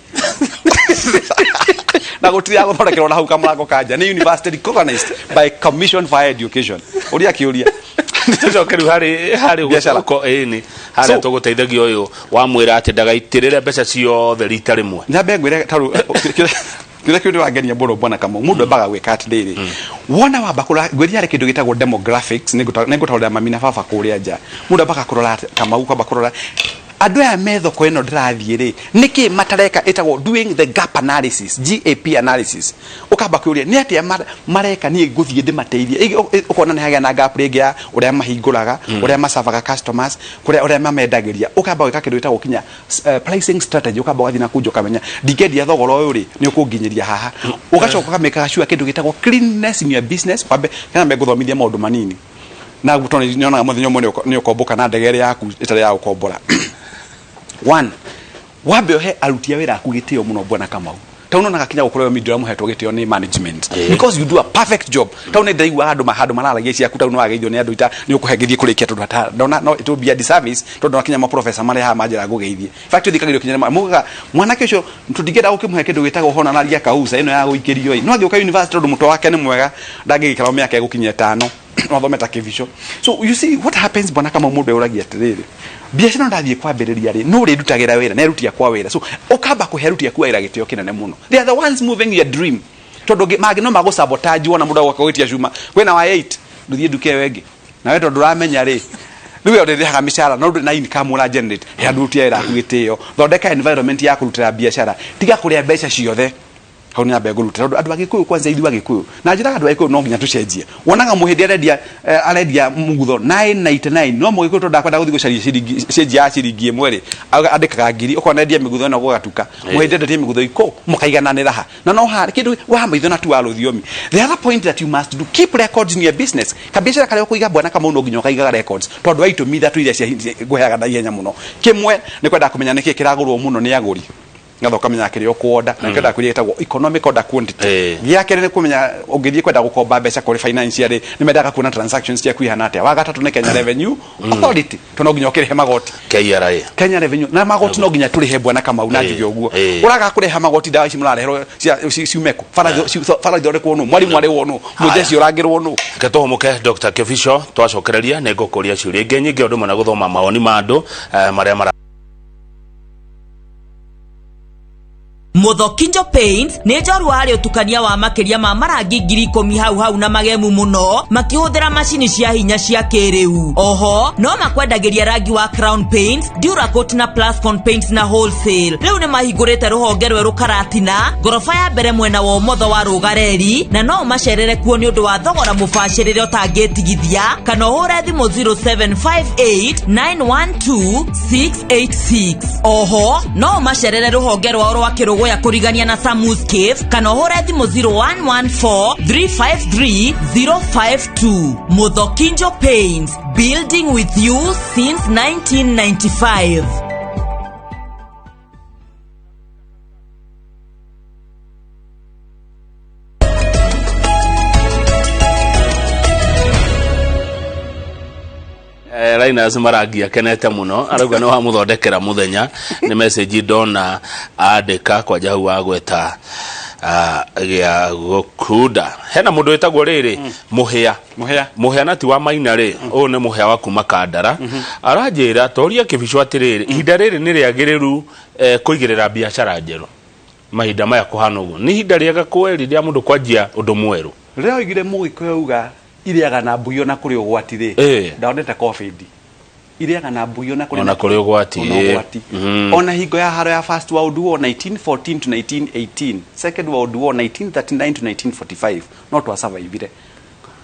na gũtirĩ ya gũthondekerwo na hau kamũrango kanja, nĩ university recognized by Commission for Higher Education. Ũria kĩũria. Tũcoke rĩu harĩ Biacara. gũko ĩni harĩa tũgũteithagia ũyũ wamwĩra atĩ ndagaitĩrĩre mbeca ciothe rita rĩmwe. Nyambe ngwĩre taru kĩrĩa kĩu wangenia mũno, bwana Kamau. Mũndũ ambaga gwĩka atĩrĩrĩ, wona wamba kũrora, ngwĩria harĩ kĩndũ gĩtagwo demographics. Nĩngũtaũrĩra mami na baba kũrĩa nja. Mũndũ ambaga kũrora Kamau, kwamba kũrora andũ aya me thoko ĩno ndĩrathiĩ rĩ, nĩkĩ matareka? Ĩtagwo doing the gap analysis, GAP analysis. Ũkamba kwĩũria nĩ atĩa mareka niĩ ngũthiĩ ndĩmateithie. Ũkona nĩ hagĩa na gap rĩngĩ ya ũrĩa mahingũraga, ũrĩa macavaga customers, kũrĩa ũrĩa mamendagĩria. Ũkamba gwĩka kĩndũ gĩtagwo kinya pricing strategy. Ũkamba ũgathiĩ na kunja ũkamenya ndingĩendia thogora ũyũ rĩ, nĩ ũkũnginyĩria haha. Ũgacoka ũkamĩkaga sure kĩndũ gĩtagwo cleanness in your business. Wambe kana mbe ngũthomithia maũndũ manini na tondũ nyonaga mũthenya ũmwe nĩ ũkomboka na ndege ĩrĩa yaku ĩtarĩ ya gũkombora. One, wambe ũhe aruti a wĩra aku gĩtĩo mũno, bwana Kamau. Tau nona gakinya gukorwo mindu muhetwo gitio ni management because you do a perfect job. Tau nĩ ndaigua handũ handũ mararagia ciaku, tau nĩ wageithio nĩ andũ ita nĩ ũkũhengithie kũrĩkia, tondũ hata ndona no it will be a disservice, tondũ nakinya maprofessor marĩa haha manjĩra ngũgeithie. In fact, ũthikagĩrio kinya mugaga mwanake ũcio tũtingĩenda gũkĩmũhe kĩndũ gĩtagwo honoraria kausa ĩno ya gũikĩrio ĩ, no angĩũka university, tondũ mũtwe wake nĩ mwega, ndangĩgĩikara o mĩaka ĩgũkinyia ĩtano no athome ta Kĩbico. So you see what happens, bwana Kamau, mũndũ eũragia atĩrĩrĩ, biacara ĩno ndathiĩ kwambĩrĩria rĩ, no ũrĩndutagĩra wĩra na aruti akwa wĩra? So ũkamba kũhe aruti aku wĩra gĩtĩo kĩnene mũno. They are the ones moving your dream, tondũ mangĩ no magũ sabotage. Wona mũndũ agoka gwĩtia cuma kwĩna wa 8, ndũthiĩ nduka ĩyo ĩngĩ nawe, tondũ ndũramenya rĩ, rĩu we ũrĩrĩhaga mĩcara no ndũrĩ na income ũra generate. He andũ ruti wĩra aku gĩtĩo, thondeka environment ya kũrutĩra biacara, tiga kũrĩa mbeca ciothe. Hau nĩ ambe ngũrutĩra tondũ andũ agĩkũyũ, kwanza ithuĩ agĩkũyũ na njĩraga andũ agĩkũyũ no nginya tũcenjie. Wonaga mũhĩndĩ arendia arendia mũgutho 999, no mũgĩkũyũ tondũ ndakwenda gũthiĩ gũcaria ciringi, cenji ya ciringi ĩmwe rĩ, andĩkaga ngiri. Ũkona endia mĩgutho ĩno gũgatuka, mũhĩndĩ endetie mĩgutho ikũ, mũkaigananĩra ha na no ha kĩndũ wa maitho na tu wa rũthiomi. The other point that you must do, keep records in your business. Kabiacara karĩa ũkũiga, bwana Kamau, no nginya ũkaigaga records, tondũ wa itũmi ithatũ iria cia ngũheaga na ihenya mũno. Kĩmwe nĩ kwenda kũmenya nĩkĩ kĩragũrwo mũno nĩ agũri, ngatha ũkamenya kĩrĩa ũkũonda, na nĩkĩo kũrĩa ĩtagwo economic order quantity. Gĩa kerĩ nĩ kũmenya ũngĩthiĩ kwenda gũkomba mbeca kũrĩ financial rĩ, nĩ mendaga kuona transactions ciaku ihana atĩa. Wa gatatũ nĩ Kenya Revenue Authority, tondũ no nginya ũkĩrĩhe magoti. KRA. Kenya Revenue na magoti no nginya tũrĩhe, bwana Kamau, na njuge ũguo. Ũraga kũrĩha magoti, ndawa ici mũrareherwo ciume kũ? Bara bara ithondekwo nũ? Mwarimũ arĩhwo nũ? Mũjeshi ũrangĩrwo nũ? Reke tũhũmũke, Dr. Kĩbico. Twacokereria nĩ ngũkũria ciũria ingĩ nyingĩ, ũndũ ũmwe na gũthoma mawoni ma andũ marĩa mara Muthokinjo Paints nĩ njorua harĩ ũtukania wa makĩria ma marangi 10,000 hau hau na magemu mũno makĩhũthĩra macini cia hinya cia kĩrĩu. Oho no makwendagĩria rangi wa Crown Paints, Duracoat na Plascon Paints na wholesale. Rĩu nĩ mahingũrĩte rũhonge rwerũ Karatina, ngoroba ya mbere mwena wa ũmotho wa Rũgareri, na no ũmacerere kuo nĩ ũndũ wa thogora mũbacĩrĩre ũtangĩtigithia, kana ũhũre thimũ 0758 912 686. Oho no ũmacerere rũhonge rwao rwa Kĩrũgũya kũrigania na Samus Cave, kana ũhũre thimũ 0114 353 052. Muthokinjo Paints, building with you since 1995. Linus Marangi akenete muno, arauga nĩ wamũthondekera mũthenya. Nĩ message ndona andĩka kwanja hau wagweta gĩa gũkunda. Hena mũndũ wĩtagwo rĩrĩ Mũhĩa. Mũhĩa. Mũhĩa na ti wa Maina rĩ, ũyũ nĩ Mũhĩa wa kuma Kandara. Aranjĩra toria Kĩbico atĩrĩrĩ, ihinda rĩrĩ nĩ rĩagĩrĩru kũigĩrĩra biacara njerũ? Mahinda maya kũhana ũguo nĩ ihinda rĩega kweri rĩa mũndũ kwanjia ũndũ mwerũ? Rĩrĩa oigire mũgĩkũyũ auga irĩaga na mbui ona kũrĩ ũgwati rĩ, ndonete COVID irĩaga na mbui ona kũrĩ Ona kũrĩ ũgwati, ona ũgwati. Ona hingo ya haro ya First World War 1914 to 1918, Second World War 1939 to 1945, no twasurvivire.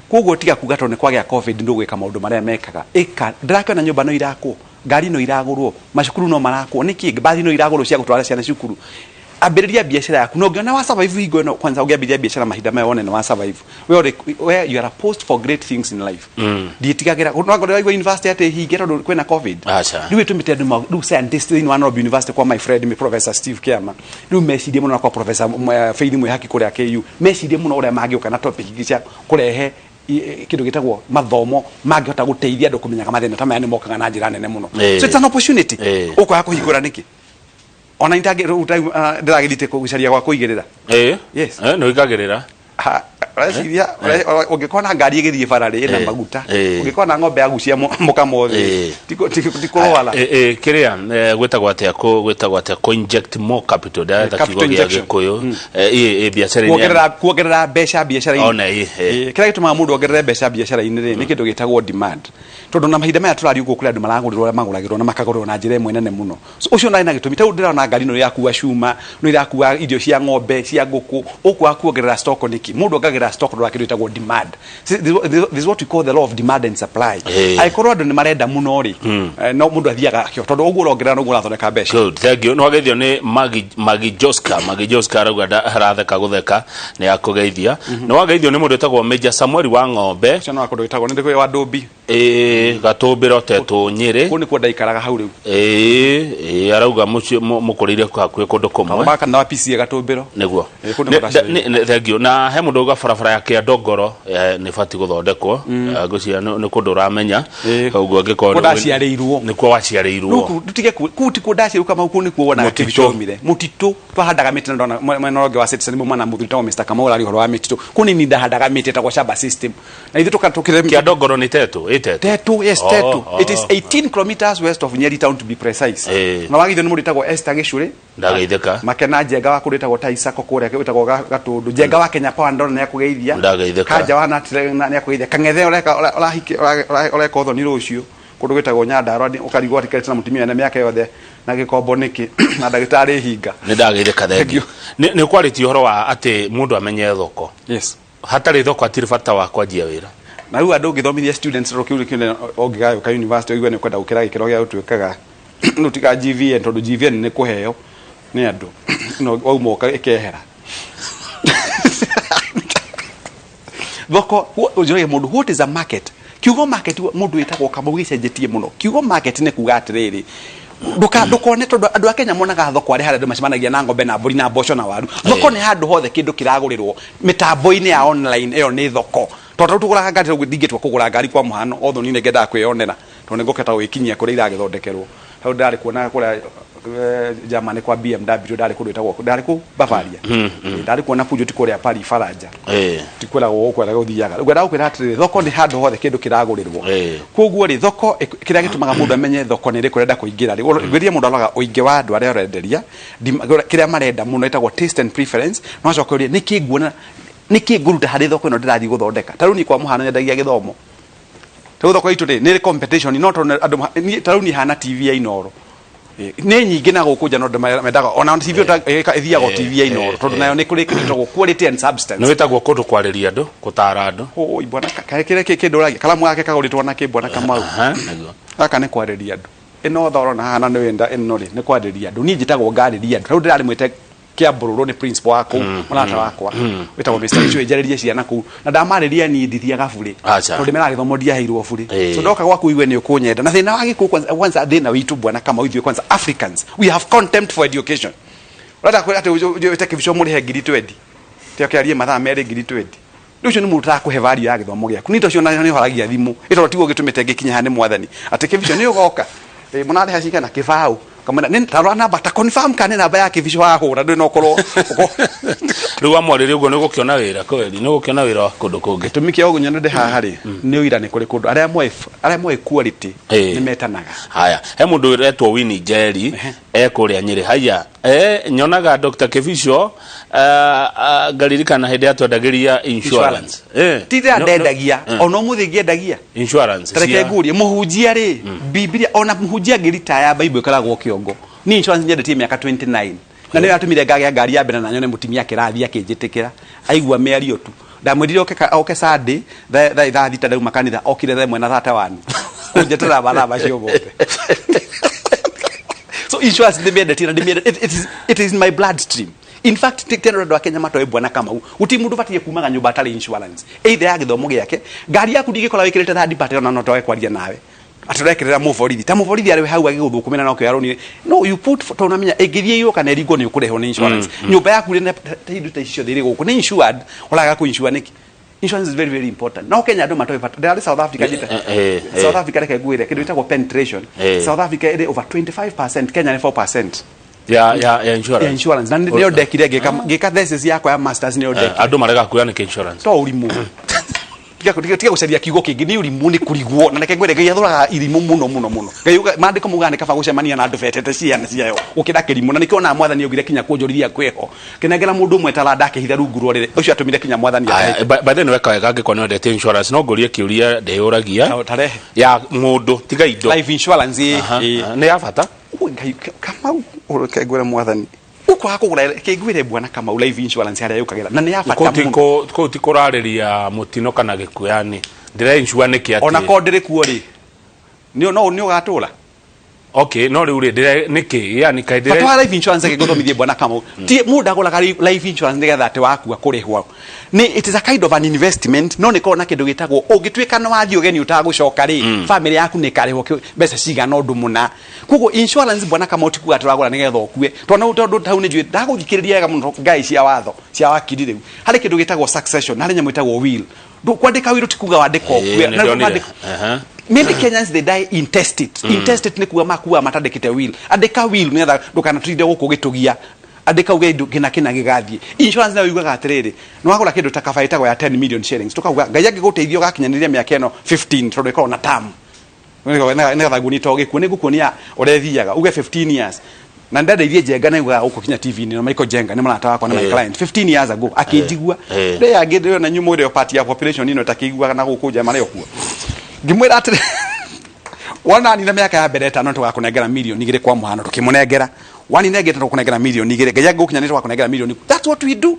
Koguo tiga kuga tondũ nĩ kwagĩa COVID ndũgwĩka maũndũ marĩa mekaga. Ĩka. Ndĩrakĩona nyũmba no irakwo, ngari no iragũrwo, macukuru no marakwo, nĩkĩ mbathi no iragũrwo cia gũtwara ciana cukuru. Ambĩrĩria biacara yaku na ũngĩona wa survive hingo ĩno. Kwanza ũngĩambĩrĩria biacara mahinda maya wone nĩ wa survive, we ũrĩ we, you are a post for great things in life. Ndiĩtigagĩra no ngorwo ndaigua university atĩ hinge tondũ kwĩna COVID. Aca. Rĩu ĩtũmĩte andũ rĩu scientist thĩinĩ wa Nairobi University, kwa my friend mi Professor Steve Kiama, rĩu mecirie mũno, na kwa Professor Faith Mwihaki kũrĩa KU, mecirie mũno ũrĩa mangĩũka na topic ingĩ cia kũrehe kĩndũ gĩtagwo mathomo mangĩhota gũteithia andũ kũmenyaga mathĩna ta maya nĩ mokaga na njĩra nene mũno. So it's an opportunity. Ũkwaga kũhingũra nĩkĩ? Ona ndĩragĩthiĩte gũcaria gwa kũigĩrĩra. Yes. Nĩ ũigagĩrĩra. Ha, ũreciria ũngĩkorwo na ngari ĩgĩthiĩ bara rĩ ĩna maguta, ũngĩkorwo na ng'ombe yagucia mũkamo thĩ, ti kũrwara. Kĩrĩa gwĩtagwo atĩa, gwĩtagwo atĩa kũ inject more capital, ndĩretha Capital kiugo gĩa injection. Gĩkũyũ. Biacara-inĩ Kuongerera mbeca biacara-inĩ. Ona. Kĩrĩa gĩtũmaga mũndũ ongerere mbeca biacara-inĩ rĩ, nĩ kĩndũ gĩtagwo demand, tondũ na mahinda maya tũraria ũguo kũrĩ andũ maragũrĩrwo arĩa magũragĩrwo na makagũrĩrwo na njĩra ĩmwe nene mũno. So ũcio narĩ na gĩtũmi tarĩu ndĩrona ngari ĩno ĩrakua cuma, no ĩrakua irio cia ng'ombe, cia ngũkũ, ũkwaga kuongerera stock nĩkĩ? Nĩkĩ mũndũ ongagĩrĩra stock ũndũ wa kĩndũ gĩtagwo demand? This is what we call the law of demand and supply. Angĩkorwo andũ nĩ marenda mũno rĩ, no mũndũ athiaga akĩo, tondũ ũguo ũrongerera noguo ũrathondeka mbeca. Good, thank you. Nĩwageithio nĩ Magi, Magi Joska. Magi Joska arauga aratheka gũtheka nĩ akũgeithia. Nĩwageithio nĩ mũndũ wĩtagwo Major Samuel wa Ng'ombe. Ũcio no kũndũ gĩtagwo nĩ wa Ndũmbi. Ĩĩ, Gatũmbĩro Tetũ Nyĩrĩ. Kũu nĩkuo ndaikaraga hau rĩu. Ĩĩ, ĩĩ, arauga mũciĩ mũkũrĩire hakuhĩ kũndũ kũmwe. Wa kanitha wa PCEA Gatũmbĩro. Nĩguo. Ĩĩ, kũu nĩkuo ndaciarĩirwo. Thank you. Na he mũndũ uga barabara ya Kĩandongoro nĩ batiĩ gũthondekwo. Ngwĩciria nĩ kũndũ ũramenya. Ũguo angĩkorwo Kũu ndaciarĩirwo. Nĩkuo waciarĩirwo. Rĩu kũu tũtige kũu, kũu tikuo ndaciarĩirwo Kamau, kũu nĩkuo wonaga Mũtitũ. kĩbico waumire. Mũtitũ. Twahandaga mĩtĩ na ndona mwena ũrĩa ũngĩ wa Citizen mwana mũthuri wĩtagwo Mr. Kamau ũraria ũhoro wa mĩtitũ. Kũu nĩ niĩ ndahandaga mĩtĩ ĩtagwo shamba system. Na ithuĩ tũkire Kĩandongoro nĩ Tetũ, ĩ Tetũ. Tetu, yes. Oh, Tetu. oh. It is 18 kilometers west of Nyeri town, to be precise. Na wagithio nĩ mũndũ wĩtagwo Esther Gĩcũrĩ. Ndageithĩka. Makena Njenga wa kũndũ wĩtagwo Taisako kũrĩa wĩtagwo Gatũndũ. Njenga wa Kenya Power ndona nĩ akũgeithia. Ndageithĩka. Kanja wa Natire nĩ akũgeithia. Kang'ethe ũreka ũrahiki ũreka ũthoni rũciũ kũndũ gwĩtagwo Nyandarua ũkarigwo atikarĩte na mũtumia wene mĩaka yothe na gĩkombo nĩkĩ na ndagĩtarĩ hinga. Nĩ ndageithĩka, Thank thank you. you. Nĩ ũkwarĩtie ũhoro wa atĩ mũndũ amenye thoko. Yes. Hatarĩ thoko hatirĩ bata wa kwanjia wĩra. Na rĩu andũ ũngĩthomithia students rũ kĩu kĩu ũngĩgayũka university ũigue nĩ ũkwenda gũkĩra gĩkĩro gĩa gũtuĩkaga rĩu tiga GVN, tondũ GVN nĩ kũheo nĩ andũ no wauma ĩkehera thoko. Ũnjũragia mũndũ, what is a market? Kiugo market, mũndũ wĩtagwo Kamau, gĩcenjetie mũno. Kiugo market nĩ kuga atĩrĩrĩ, ndũkone tondũ andũ a Kenya monaga thoko arĩ harĩa andũ macemanagia na ng'ombe na mbũri na mboco na waru. Thoko nĩ handũ hothe kĩndũ kĩragũrĩrwo mĩtambo-inĩ ya online, ĩyo nĩ thoko. Tondũ rĩu tũgũraga ngari, rĩu ndingĩtua kũgũra ngari kwa mũhano, although niĩ nĩngendaga kwĩyonera tondũ nĩngũkĩhota gwĩkinyia kũrĩa iragĩthondekerwo. Hau ndarĩ kuona kũrĩa Germany kwa BMW, ndarĩ kũndũ ĩtagwo ndarĩ kũ Bavaria. Ndarĩ kuona Peugeot kũrĩa Paris, Faranja. Ti kwĩragwo gũkũ arĩa gũthiaga. Ngwenda gũkwĩra atĩrĩrĩ, thoko nĩ handũ hothe kĩndũ kĩragũrĩrwo. Koguo rĩ, thoko kĩrĩa gĩtũmaga mũndũ amenye thoko nĩ ĩrĩkũ ũrenda kũingĩra rĩ, ngwĩrire mũndũ aroraga ũingĩ wa andũ arĩa ũrenderia, kĩrĩa marenda mũno ĩtagwo taste and preference, no acoke ũrie nĩkĩ nguona, nĩkĩ ngũruta harĩ thoko ĩno ndĩrathiĩ gũthondeka. Ta rĩu niĩ kwa mũhano nyendagia gĩthomo. Ta rĩu thoko itũ rĩ, nĩ ĩrĩ competition, no tondũ andũ niĩ ta rĩu niĩ hana TV ya Inooro. Nĩ nyingĩ na gũkũ nja, no andũ mendaga ona TV ĩthiaga o TV ya Inooro tondũ nayo nĩ kũrĩ kĩndũ gĩtagwo quality and substance. Nĩ wĩtagwo kũndũ kwarĩria andũ, gũtara andũ. Oi bwana, kaĩ kĩrĩa kĩndũ ũragia karamu gake kagũrĩtwo na kĩ, bwana Kamau? Aha, nĩguo. Gaka nĩ kwarĩria andũ. Ĩno tha ũrona haha na nĩ wenda ĩno rĩ, nĩ kwarĩria andũ. Niĩ njĩtagwo ngarĩria andũ. Rĩu ndĩrarĩ mwĩte Kĩambũrũrũ nĩ principal wa kũu, mũrata wakwa wĩtagwo Mr. Gĩcũĩ, njarĩrie ciana kũu na ndamarĩria niĩ ndithiaga burĩ. Acha. Tondũ ndĩmeraga gĩthomo ndiaheirwo burĩ. So ndoka gwaku igue nĩ ũkũnyenda. Na thĩna wa Gĩkũyũ kwanza, kwanza thĩna witũ bwana Kamau, ithuĩ kwanza Africans we have contempt for education. Ũrenda kwĩra atĩ wĩte kĩbico mũrĩhe ngiri 20 tĩ ũkĩarie mathaa merĩ ngiri 20. Rĩu ũcio nĩ mũndũ ũtarakũhe value ya gĩthomo gĩaku. Niĩ tocio nĩ horagia thimũ. Ĩ tondũ tiguo gĩtũmĩte ngĩkinye haha nĩ mwathani. Atĩ kĩbico nĩ ũgoka. Ĩ mũnarĩha cigana? Kĩbaũ. Kamwĩra nĩ tarora namba ta confirm kana nĩ namba ya kĩbico wahũra ndũrĩ na ũkorwo. Rĩu wamwarĩria ũguo nĩ ũgũkĩona wĩra kweli, nĩ ũgũkĩona wĩra wa kũndũ kũngĩ. Gĩtũmi kĩa ũguo nyone ndĩ haha rĩ, nĩ ũira nĩ kũrĩ kũndũ arĩa moĩ quality nĩ metanaga. Haya, he mũndũ ũretwo Winnie Njeri e kũrĩa Nyĩrĩ. Haya, nyonaga Dr. Kĩbico, ngaririkana hĩndĩ atwendagĩria insurance. Ti ndĩra ndendagia ona ũmũthĩ ngĩendagia. Insurance Tareke ngurie mũhunjia rĩ, Biblia ona mũhunjia angĩritaya Bible ĩkoragwo kĩongo. Niĩ insurance nyendetie mĩaka 29 na nĩyo yatũmire ngagĩa ngari ya mbere na nyone mũtumia kĩrathi akĩnjĩtĩkĩra aigua mĩario tu. Ndamwĩrire oke Sunday thaa 6 ndauma kanitha, okire thaa 1 na 31 kũnjetera mathaa macio mothe. So insurance ndĩmĩendetie na ndĩmĩende, it is in my blood stream. In fact, tena andũ a Kenya matoĩ bwana Kamau, gũtirĩ mũndũ ũbatiĩ kumaga nyũmba atarĩ insurance, either ya gĩthomo gĩake. Ngari yaku ndingĩkora wĩkĩrĩte third party, ona no twage kwaria nawe atĩ ũrekĩrĩra mũborithi, ta mũborithi arĩ hau agĩgũthũkũmĩra no kĩoya rũni. No you put tondũ unamenya ĩngĩthiĩ iywo kana ĩringwo nĩ ũkũrĩhwo nĩ insurance. Nyũmba yaku rĩ, ta indo ta ici ciothe irĩ gũkũ nĩ insured, ũraga kũ insure nĩkĩ? Insurance is very very important. No Kenya andũ matoĩ bata. Ndĩrarĩ South Africa njĩte South Africa, reke ngwĩre kĩndũ gĩtagwo penetration. South Africa ĩrĩ over 25%, Kenya nĩ 4% ya insurance. Ya insurance. Na nĩyo ndekire ngĩka thesis yakwa ya masters, nĩyo ndekire. Andũ marega kuoya nĩkĩ insurance? To ũrimũ. Tiga gũcaria kiugo kĩngĩ, nĩ ũrimũ, nĩ kũrigwo. Na reke ngwĩre, Ngai athũraga irimũ mũno mũno mũno. Ngai maandĩko maugaga nĩ kaba gũcemania na andũ betete ciana ciayo gũkĩra kĩrimũ. Na nĩkĩo onaga mwathani augire kinya kuonjorithia kwĩho kĩnengera mũndũ ũmwe taranda akĩhitha rungu rwa ũrĩrĩ ũcio atũmire kinya mwathani Aya, atahĩke. by the way, nĩ weka wega angĩkorwo nĩ wendete insurance, no ngũrie kĩũria ndĩyũragia. Tarehe. Ya mũndũ tiga indo. Life insurance, ĩ. Aha, ĩ. aha, nĩ ya bata. Ui, Ngai Kamau, ũreke ngwĩre mwathani. Ũkwaga kũgũra kĩngwĩre bwana Kamau, life insurance harĩa yũkagĩra na nĩ ya bata Kũu ti mũno. kũu ti kũrarĩria mũtino kana gĩkuũ, yani ndĩra insure nĩkĩ atĩ Ona korwo ndĩrĩ kuo rĩ, nĩ no nĩ ũgatũra. Okay, no rĩu rĩ, ndĩra nĩkĩ, yani kaĩ ndĩra Bata wa life insurance, gĩgũthomithie bwana Kamau, ti mũndũ agũraga life insurance nĩgetha atĩ wakua kũrĩhwo. Nĩ it is a kind of an investment, no nĩ korwo na kĩndũ gĩtagwo ũngĩtuĩka nĩ wathiĩ ũgeni ũtagũcoka rĩ, family yaku nĩ ĩkarĩhwo mbeca cigana ũndũ mũna. Koguo insurance, bwana Kamau, ti kuga tũragũra nĩgetha ũkue, tondũ hau nĩ njũĩ ndagũthikĩrĩria wega mũno ngai cia watho cia wakiri. Rĩu harĩ kĩndũ gĩtagwo succession, harĩ nyamũ ĩtagwo will. Kwandĩka will ti kuga wandĩka ũkue. Nĩ Na ndonire. Many Kenyans, they die intestate. Intestate nĩ kuga makua matandĩkĩte will. Andĩka will nĩgetha ndũkanatinde gũkũ ũgĩtũgia. Andĩka uge indo kĩna kĩna gĩgathiĩ. Insurance nayo yugaga atĩrĩrĩ, nĩ wagũra kĩndũ ta kaba ĩtagwo ya 10 million shillings. Tũkauga Ngai angĩgũteithia ũgakinyanĩria mĩaka ĩno 15, tondũ ĩkoragwo na term. Nĩgetha nguonie to gĩkuũ nĩ ngũkuonia ũrĩa ĩthiaga, uge 15 years na ndendeithie Njenga na yugaga gũkũ kinya TV-inĩ, na Michael Njenga nĩ mũrata wakwa na my client 15 years ago akĩnjigua. Rĩ angĩ ndĩrona nyuma ũrĩa part ya population ĩno ĩtakĩiguaga na gũkũ nja marĩ o kuo, ngĩmwĩra atĩrĩ, wona nina mĩaka ya mbere 5 tũgakũnengera 2 mirioni kwa mũhano. Tũkĩmũnengera wanina ĩngĩ tũkũnengera 2 mirioni, Ngai angĩgũkinyanĩria tũgakũnengera mirioni. That's what we do.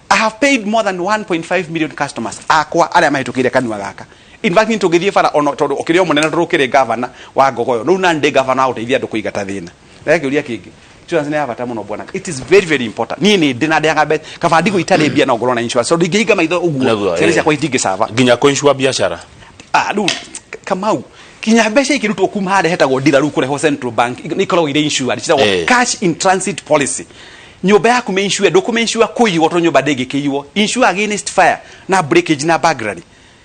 I have paid more than 1.5 million customers akwa arĩa mahĩtũkĩire kanua gaka. In fact, tũngĩthiĩ bara ono tondũ ũkĩrĩ o mũnene, tondũ ũkĩrĩ governor wa Ngogoyo rĩu, na ndĩ governor wa gũteithia andũ kũigata thĩna. Reke kĩũria kĩngĩ. Insurance nĩ ya bata mũno, bwana. It is very very important. Niĩ nĩ ndĩ na ndĩaga mbeca, kaba ndigũ itarĩ mbia no ngorwo na insurance, tondũ ingĩhinga maitho ũguo, ciana ciakwa itingĩcaba. Nginya kũ-insure biacara. Ah, rĩu Kamau, kinya mbeca ikĩrutwo kuma harĩa hetagwo ndira rĩu kũrehwo Central Bank nĩ ikoragwo irĩ insured, ciĩtagwo cash in transit policy. Nyũmba yaku mĩ insure, ndũkũmĩ insure kũiywo tondũ nyũmba ndĩngĩkĩiywo. Insure against fire na breakage na burglary.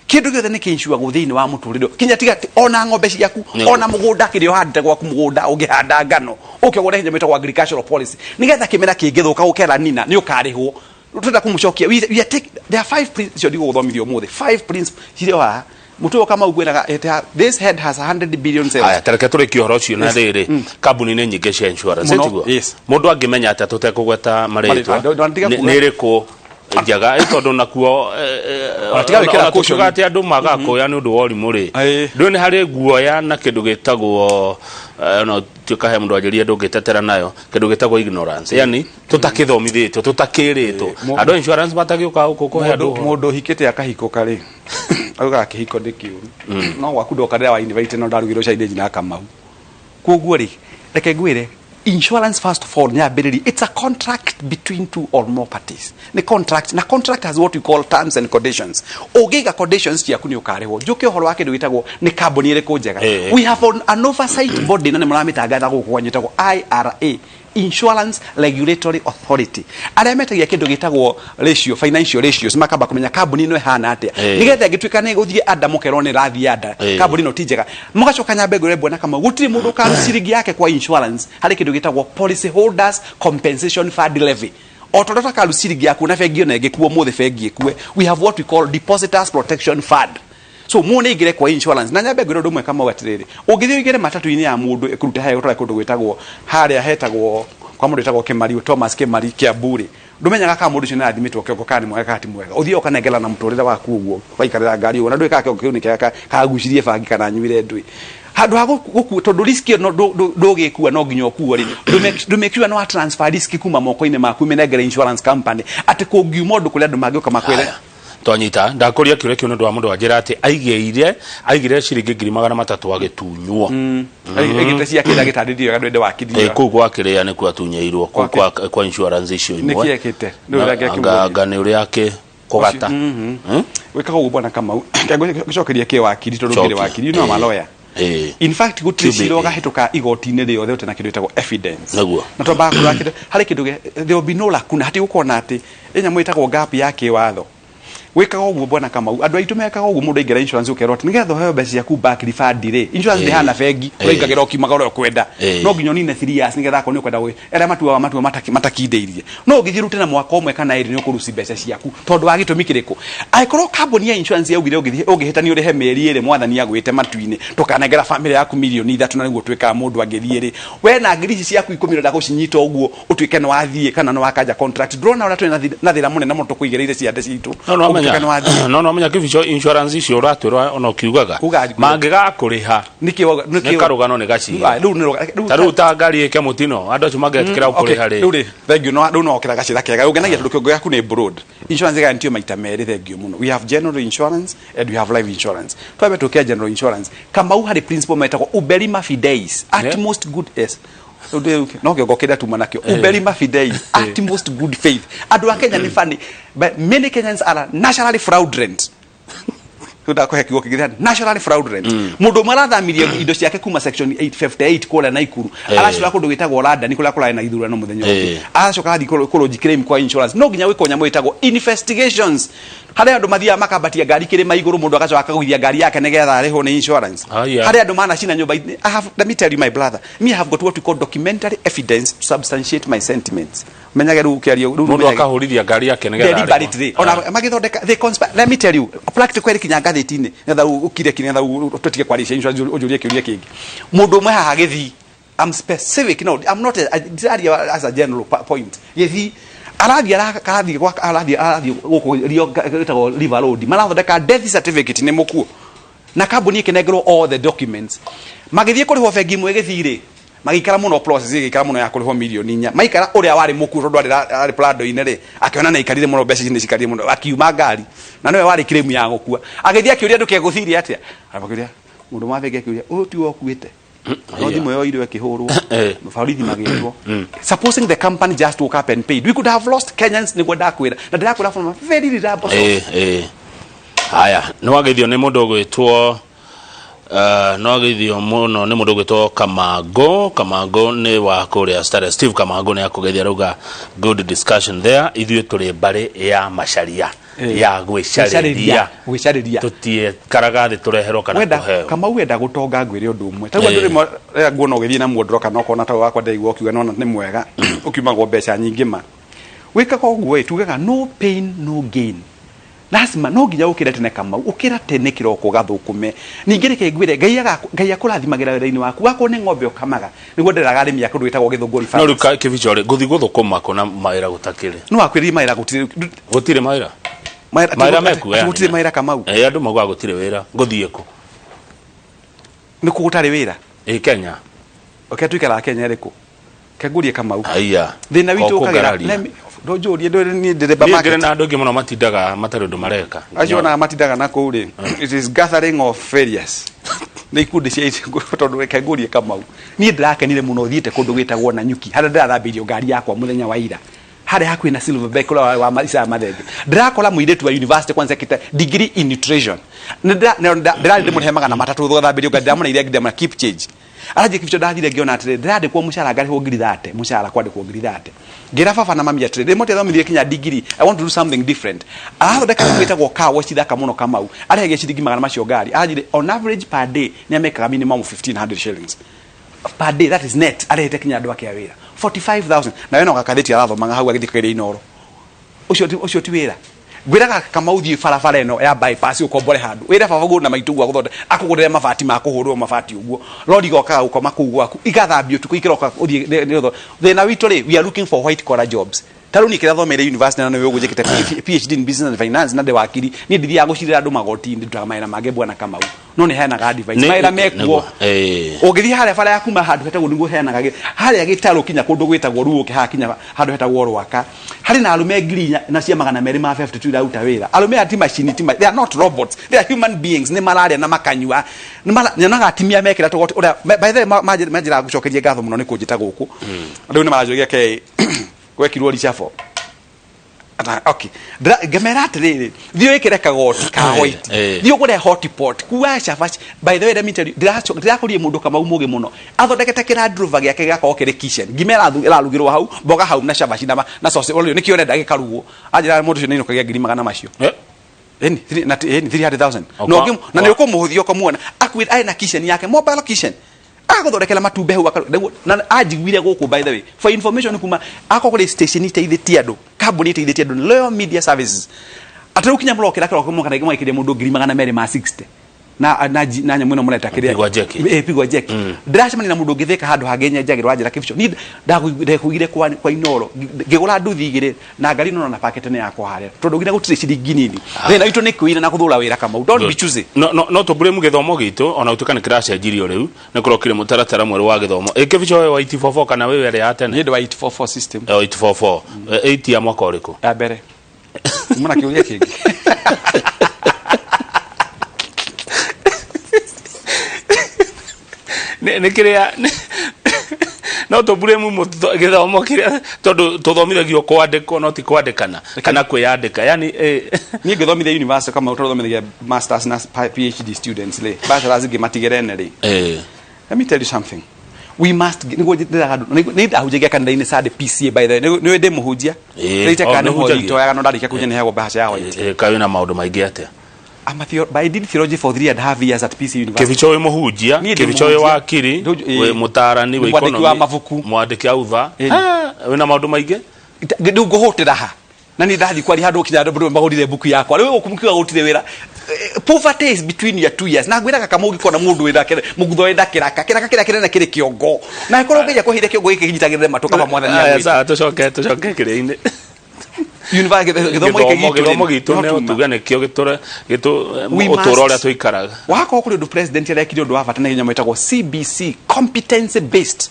Kĩndũ gĩothe nĩ kĩinsuragwo thĩinĩ wa mũtũrĩre, kinya tiga ona ng'ombe ciaku, ona mũgũnda, kĩrĩa ũhandĩte gwaku mũgũnda. Ũngĩhanda ngano, ũke ũgũre nyamũ ĩtagwo agricultural policy, nĩgetha kĩmera kĩngĩthũka gũkera nina nĩ ũkarĩhwo. Tũrenda kũmũcokia. We are take, there are five principles icio ndigũgũthomithia ũmũthĩ, five principles cirĩ o haha. Mũtwe ũyũ Kamau ngwĩraga this head has 100 billion cells. Haya, tareke tũrĩkie ũhoro ũcio na rĩrĩ, kambuni nĩ nyingĩ cia insurance. Mũno, tiguo? Yes. Mũndũ angĩmenya atĩa, tũtekũgweta marĩtwa, Ndona- tiga kuga. nĩ ĩrĩkũ njega? Tondũ nakuo Ona tiga gwĩkĩra ona caution. tũkiuga atĩ andũ magakũya nĩ ũndũ wa ũrimũ rĩ, ndũĩ nĩ harĩ guoya na kĩndũ gĩtagwo no tuĩka he mũndũ anjĩrire ndũngĩtetera nayo, kĩndũ gĩtagwo ignorance, yani tũtakĩthomithĩtio, tũtakĩrĩtwo. Andũ a insurance matagĩũka gũkũ kũhe andũ Mũndũ ũhoro. Mũndũ ũhikĩte akahikũka rĩ, augaga kĩhiko nĩ kĩũru, no gwaku ndoka rĩrĩa wa invite no ndarugĩrwo cai ndĩ nyina Kamau. Koguo rĩ, reke ngwĩre, insurance first of all nyambĩrĩrie, it's a contract between two or more parties. Nĩ contract, na contract has what we call terms and conditions. Ũngĩiga conditions ciaku nĩ ũkarĩhwo. Njũke ũhoro wa kĩndũ gĩtagwo nĩ kambuni ĩrĩkũ njega. We have an oversight body, na nĩ mũramĩtangatha gũkũ kwanyu, ĩtagwo IRA, Insurance Regulatory Authority, arĩa metagia kĩndũ gĩtagwo ratio, financial ratios, makamba kũmenya kambuni ĩno ĩhana atĩa, nĩgetha ĩngĩtuĩka nĩ gũthiĩ anda, mũkerwo nĩ ĩrathiĩ anda, kambuni ĩno ti njega. Mũgacoka nyambe ngwĩre bwana Kamau, gũtirĩ mũndũ ũkaruta ciringi yake kwa insurance. Harĩ kĩndũ gĩtagwo Policy Holders Compensation Fund Levy. O tondũ ũtakaruta ciringi yaku na bengi ona ĩngĩkua ũmũthĩ, bengi ĩkue, we have what we call Depositors Protection Fund. So mũndũ nĩ aingĩre kwa insurance. Na nyambe ngwĩre ũndũ ũmwe Kamau, atĩrĩrĩ, ũngĩthiĩ ũingĩre matatũ-inĩ ya mũndũ ĩkũrute harĩa gũtware kũndũ gwĩtagwo harĩa hetagwo kwa mũndũ wĩtagwo Kĩmari, Thomas Kĩmari, Kiambu rĩ, ndũmenyaga kana mũndũ ũcio nĩ arathimĩtwo kĩongo kana nĩ mwega kana ti mwega. Ũthiaga ũkanengera na mũtũrĩre waku ũguo, ũgaikarĩra ngari ũguo, na ndũĩ kana kĩongo kĩu nĩ kĩega, kagucirie bangi kana anyuire ndũĩ handũ ha gũkua, tondũ risk ĩyo ndũgĩkua no nginya ũkuo rĩ, ndũ make sure nĩ wa transfer risk kuma moko-inĩ maku, mĩnengere insurance company, atĩ kũngiuma ũndũ kũrĩ andũ mangĩũka makwĩre. Haya. Twanyita ndakũria kĩũria kĩu nĩ ũndũ wa mũndũ wanjĩra atĩ aigire ciringi 300,000 agĩtunywo. Aigĩte ciake ndagĩtarĩrie wega, ndwende wakiri. Kũu gwa kĩrĩa nĩkuo atunyĩirwo kũu kwa insurance icio imwe. Nĩkĩ ekĩte? Nĩ ũrĩa anga angĩakĩmũria. Anga nĩ ũrĩa akĩ kũgata. Wĩkaga ũguo, bwana Kamau, ngĩcokeria kĩ wakiri, tondũ ngĩrĩ Cokia. wakiri no maloya. In fact, gũtirĩ cira ũgahĩtũka igoti-inĩ rĩothe ũtarĩ na kĩndũ gĩtagwo evidence. Na twambaga kũrora kĩndũ harĩ kĩndũ there will be no lacuna, hatigũkorwo na atĩ ĩ nyamũ ĩtagwo gap ya kĩwatho. Wĩkaga ũguo, bwana Kamau, andũ aitũ mekaga ũguo. Mũndũ aingĩra insurance, ũkerwo atĩ nĩgetha ũheo mbeca ciaku back, refund rĩ, insurance ndĩhana bengi ũraingagĩra ũkiumaga ũrĩa ũkwenda. No nginya ũnine 3 years nĩgetha akorwo nĩ ũkwenda arĩa matuaga matua matakindĩirie. No ũngĩthiĩ ũrute na mwaka ũmwe kana ĩrĩ, nĩ ũkũruci mbeca ciaku. Tondũ wa gĩtũmi kĩrĩkũ? Angĩkorwo kambuni ya insurance yaugire ũngĩthiĩ ũngĩhĩtania ũrĩhe mĩeri 2, mwathani agwĩte matu-inĩ, ndũkanengera famĩlĩ yaku 3 mirioni na nĩguo ũtuĩkaga mũndũ angĩthiĩ rĩ, we na ngiri ici ciaku 10 ũrenda gũcinyita ũguo, ũtuĩke nĩ wathiĩ kana nĩ wakanja contract. Ndũrona ũrĩa tũrĩ na na thĩna mũnene mũno tũkũigĩrĩire ciande citũ? No wamenya. Ũgatuĩka nĩ wathiĩ. No nĩwamenya kĩbico insurance icio ũratwĩra ona ũkiugaga Uga- mangĩgakũrĩha Nĩkĩ nĩ karũgano nĩ gacira. Ah, rĩu nĩ rũga- rĩu Ta rĩu ta ngari ĩke mũtino andũ acio mangĩetĩkĩra Okay, gũkũrĩha rĩ. rĩu rĩ thank you no rĩu no okĩra gacĩra kega ũngenagia tondũ kĩongo gĩaku nĩ broad. Insurance ĩgayanĩtio maita merĩ, thank you mũno. We have general insurance and we have life insurance. Twambe tũkĩa general insurance. Kamau, harĩ principle metagwo uberima fideis, utmost good, yes. Rĩu no kĩongo kĩrĩa tuma nakĩo, uberima fideis, utmost good faith. Andũ a Kenya nĩ funny, but many Kenyans are naturally fraudulent. Ndakũhe kiugo kĩngĩ, naturally fraudulent. Mũndũ ũmwe arathamirie indo ciake kuma section 858 kũrĩa Naikuru, aracora kũndũ gwĩtagwo London kũrĩa kũrarĩ na ithurano mũthenya ũngĩ. Aracoka arathiĩ kũ-lodge claim kwa insurance. No nginya gwĩkwo nyamũ ĩtagwo investigations, harĩa andũ mathiaga makambatia ngari kĩrĩma igũrũ, mũndũ agacoka akagũithia ngari yake nĩgetha arĩhwo nĩ insurance. Aya. Harĩa andũ manacina nyũmba. I have, let me tell you, my brother, me, I have got what we call documentary evidence to substantiate my sentiments. Menyage rĩu ũkĩaria rĩu Mũndũ menyage- akahũrithia ngari yake nĩgetha arĩhwo. Deliberately ona magithondeka, they conspire. Let me tell you, practical ĩrĩ kinya ngathĩti-inĩ nĩgetha ũkire kinya nĩgetha tũtige kwaria cia insurance, ũnjũrie kĩũria kĩngĩ. Mũndũ ũmwe haha gĩthii, I'm specific, no, I'm not ndiraria as a general point. Gĩthii arathiĩ arathiĩ gwa arathiĩ gũkũ rio gĩtagwo River Road, marathondeka death certificate nĩ mũkuũ na kambuni ĩkĩnengerwo all the documents. Magĩthiĩ kũrĩhwo bengi ĩmwe gĩthii rĩ, magĩikara mũno, process ĩgĩikara mũno ya kũrĩhwo 4,000,000. Maikara, ũrĩa warĩ mũkuũ tondũ arĩ prado-inĩ rĩ, akĩona nĩ aikarire mũno, mbeca ici nĩ cikarire mũno, akiuma ngari na nĩwe warĩ claim ya gũkua. Agĩthiĩ akĩũria andũ kegũthire atĩa, akĩũria mũndũ wa bengi, akĩũria, "Ũyũ tiwe ũkuĩte?" No thimũ yoirwo ĩkĩhũrwo, borithi magĩtwo. Supposing the company just woke up and paid, we could have lost Kenyans. Nĩguo ndakwĩra na ndĩrakwĩra from a very reliable source. Haya, nĩ wageithio nĩ mũndũ ũgwĩtwo nĩ wageithio mũno nĩ mũndũ ũgwĩtwo Kamango. Kamango nĩ wa kũrĩa Starehe. Steve Kamango nĩ akũgeithia, arauga, "Good discussion there. Ithuĩ tũrĩ mbarĩ ya macaria ya gwĩcarĩria." Gwĩcarĩria. Tũtiĩkaraga thĩ tũreherwo kana Wenda kũheo. Kamau, wenda gũtonga, ngwĩre ũndũ ũmwe taguo. Andũ rĩmwe rĩrĩa nguona ũgĩthiĩ na muondoro kana ũkona ta wakwa ndĩraigua ũkiuga nona nĩ mwega, ũkiumagwo mbeca nyingĩ ma wĩkaga ũguo ĩ, tugaga no pain, no gain. Lazima no nginya ũkĩre tene, Kamau, ũkĩra tene kĩroko ũgathũkũme. Ningĩ reke ngwĩre, Ngai akũrathimagĩra wĩra-inĩ waku. Wakorwo nĩ ng'ombe ũkamaga, nĩguo ndĩraga arĩmi a kũndũ gwĩtagwo Gĩthũngũri No Farms. rĩu kĩbico rĩ, ngũthiĩ gũthũkũma kũ na mawĩra gũtakĩrĩ? No wakwĩrĩria mawĩra gũtirĩ. Gũtirĩ mawĩra. Mawĩra Mawĩra mekuo yani. Gũtirĩ mawĩra, Kamau. Andũ maugaga gũtirĩ wĩra, ngũthiĩ kũ? Nĩ kũ gũtarĩ wĩra? Ĩ, Kenya. Okay, tuikaraga Kenya ĩrĩkũ? Kengurie, Kamau. Aya. Thĩna witũ Ko ũkagĩra kũngararia. Ndũnjũrie niĩ ndĩrĩ Niĩ ngĩrĩ market. na andũ aingĩ mũno matindaga matarĩ ũndũ mareka. Acio onaga matindaga na kũu rĩ, it is gathering of failures, nĩ ikundi cia tondũ reke ngũrie, Kamau, niĩ ndĩrakenire mũno thiĩte kũndũ gwĩtagwo Nanyuki harĩa ndĩrathambĩirio ngari yakwa mũthenya wa ira, harĩa hakuhĩ na Silverback kũrĩa wa Isaya Mathenge. Ndĩrakora mũirĩtu wa university kwanza ekĩte degree in nutrition. Ndĩrarĩ ndĩmũrĩhe 300 gũthambĩrio ngari. Ndĩramũneire, ndĩramũra keep change. Aranjĩ kibicho. Ndathire ngĩona atĩrĩ, ndĩrandĩkwo mũcara ngarĩhwo 30,000, mũcara kwandĩkwo 30,000. Ngĩra baba na mami atĩrĩ, rĩmwe tĩathomithirie kinya degree, I want to do something different. Arathondeka nyamũ ĩtagwo car wash thaka mũno, Kamau. Arĩhagia ciringi magana macio ngari. Aranjĩre on average per day nĩ amekaga minimum of 1500 shillings per day. That is net. Arehete kinya andũ ake a wĩra 45,000 na we no gakathĩti arathomaga hau agĩthikagĩria Inoro. Ũcio ti wĩra. Ngwĩraga Kamau, thiĩ barabara ĩno ya bypass, ũkombore handũ, wĩre baba guo na maitũ guo agũthonde akũgũrĩre mabati ma kũhũrwo mabati ũguo, rori igokaga gũkoma kũu gwaku, igathambio ũtukũ, ikĩroka ũthiĩ thĩna witũ rĩ, we are looking for white collar jobs. Ta rĩu niĩ kĩrĩa thomeire university na nĩwe ũguo njĩkĩte PhD in business and finance na ndĩ wakiri, niĩ ndithiaga gũcirĩra andũ magoti-inĩ, ndutaga mawĩra mangĩ, bwana Kamau, no nĩ heanaga advice. Mawĩra mekuo. Nĩguo. Ũngĩthiĩ harĩa bara ya kuma handũ hetagwo nĩguo heanaga harĩa gĩtarũ kinya kũndũ gwĩtagwo Ruũke, haha kinya handũ hetagwo Rwaka, harĩ na arũme 4,250 na cia 252 iraruta wĩra. Arũme aya ti macini, they are not robots, they are human beings. Nĩ mararĩa na makanyua. Nyonaga atimia mekĩra tũgoti ũrĩa by the way manjĩraga gũcokeria ngatho mũno nĩ kũnjĩta gũkũ. Rĩu nĩ maranjũria ke gwekirwo reshuffle. Okay, ngamera atĩrĩrĩ, thiĩ wĩkĩre kagoti ka white, thiĩ ũgũre hot pot, kua cabaci. By the way, let me tell you, ndĩrakũrie mũndũ Kamau mũgĩ mũno athondekete kĩrand Rover gĩake gĩgakorwo kĩrĩ kitchen. Ngima ĩrarugĩrwo hau, mboga hau na cabaci na sauce ũrĩa nĩkĩo ũrenda gĩkarugwo. Anjĩra mũndũ ũcio nĩ ainũkagia ngiri magana macio. Ĩni, ĩni 300,000. Na na nĩ ũkũmũhũthia ũkamuona akuĩte arĩ na kitchen yake, mobile kitchen, agũthondekera matumbĩ hau na anjiguire gũkũ. By the way, for information, kuma akorwo kũrĩ station iteithĩtie andũ, kambuni iteithĩtie andũ nĩ Royal Media Services. Atĩ rĩu kinya mũrokĩra kĩroko mũkana mwekĩria mũndũ ngiri 260. Na na na nyamũ ĩno mũreta kĩrĩa? Pigwa jeki. Pigwa jeki. Ndĩracemania na mũndũ ũngĩ Thĩka handũ hangĩ nyenjagĩrwo, anjĩra, "Kĩbico, niĩ ndekuigire kwa Inoro, ngĩgũra nduthi igĩrĩ na ngari ĩno na pakete nĩ yakwa harĩa, tondũ nginya gũtirĩ ciringi nini. Thĩna witũ nĩ kwĩira na gũthũra wĩra. Kamau, don't be choosy." No tũ blame gĩthomo gitũ, ona gũtuĩka nĩ kĩracenjirio rĩu, nĩ kũrokire mũtaratara mwerũ wa gĩthomo. Ĩ Kĩbico, we wa 844 kana wĩ ĩrĩa ya tene? Niĩ ndĩ wa 844 system. 844. 8 ya mwaka ũrĩkũ? Ya mbere. Muna kĩũria kĩngĩ? Nĩ kĩrĩa no tũ blame gĩthomo kĩrĩa, tondũ tũthomithagio kwandĩkwo no ti kwandĩkana kana kwĩyandĩka, yani Niĩ ngĩthomithia university, kama tũrathomithagia masters na PhD students rĩ, bachelors ngĩmatigĩra ene rĩ, let me tell you something, we must, nĩguo ndĩraga andũ, nĩ ndahunjagia kanitha-inĩ Sunday PCA, by the way, nĩ ndĩ mũhunjia. Rĩte Oh, kana nĩ nĩ ũhunjagia? itoyaga no ndarĩkia kũhunjia nĩ heagwo mbeca ya white. Kaĩ wĩna maũndũ maingĩ atĩa? But I did theology for 3.5 years at PC University. Kĩbico wĩ mũhunjia, Niĩ ndĩ Kĩbico wĩ mũhunjia. wakiri, wĩ mũtarani wĩ Mwandĩki wa economy, mabuku. Mwandĩki autha. Wĩna maũndũ maingĩ. Rĩu ngũhũtĩra ha na nĩ ndathiĩ kwaria handũ kinya andũ magũrire mbuku yakwa, rĩu gũkũ mũkiuga gũtirĩ wĩra. Poverty is between your two ears. Na ngwĩraga kama ũngĩkona mũndũ wĩna mũgutho wĩna kĩraka, kĩraka kĩrĩa kĩnene kĩrĩ kĩongo, na ĩkorwo Ngai akũheire kĩongo gĩkĩ kĩnyitagĩrĩre matũ, kaba Mwathani Aya, agwĩte. sawa, tũcoke kĩrĩa-inĩ. University, gĩthomo gĩkĩ gĩthomo gitũ rĩ, gĩthomo gitũ no nĩ tuma. tuge nĩkĩo gĩtũre gĩtũ We ũtũũro must- ũrĩa tũikaraga. Wakorwo kũrĩ ũndũ president arekire ũndũ wa bata na nyamũ ĩtagwo CBC, competency based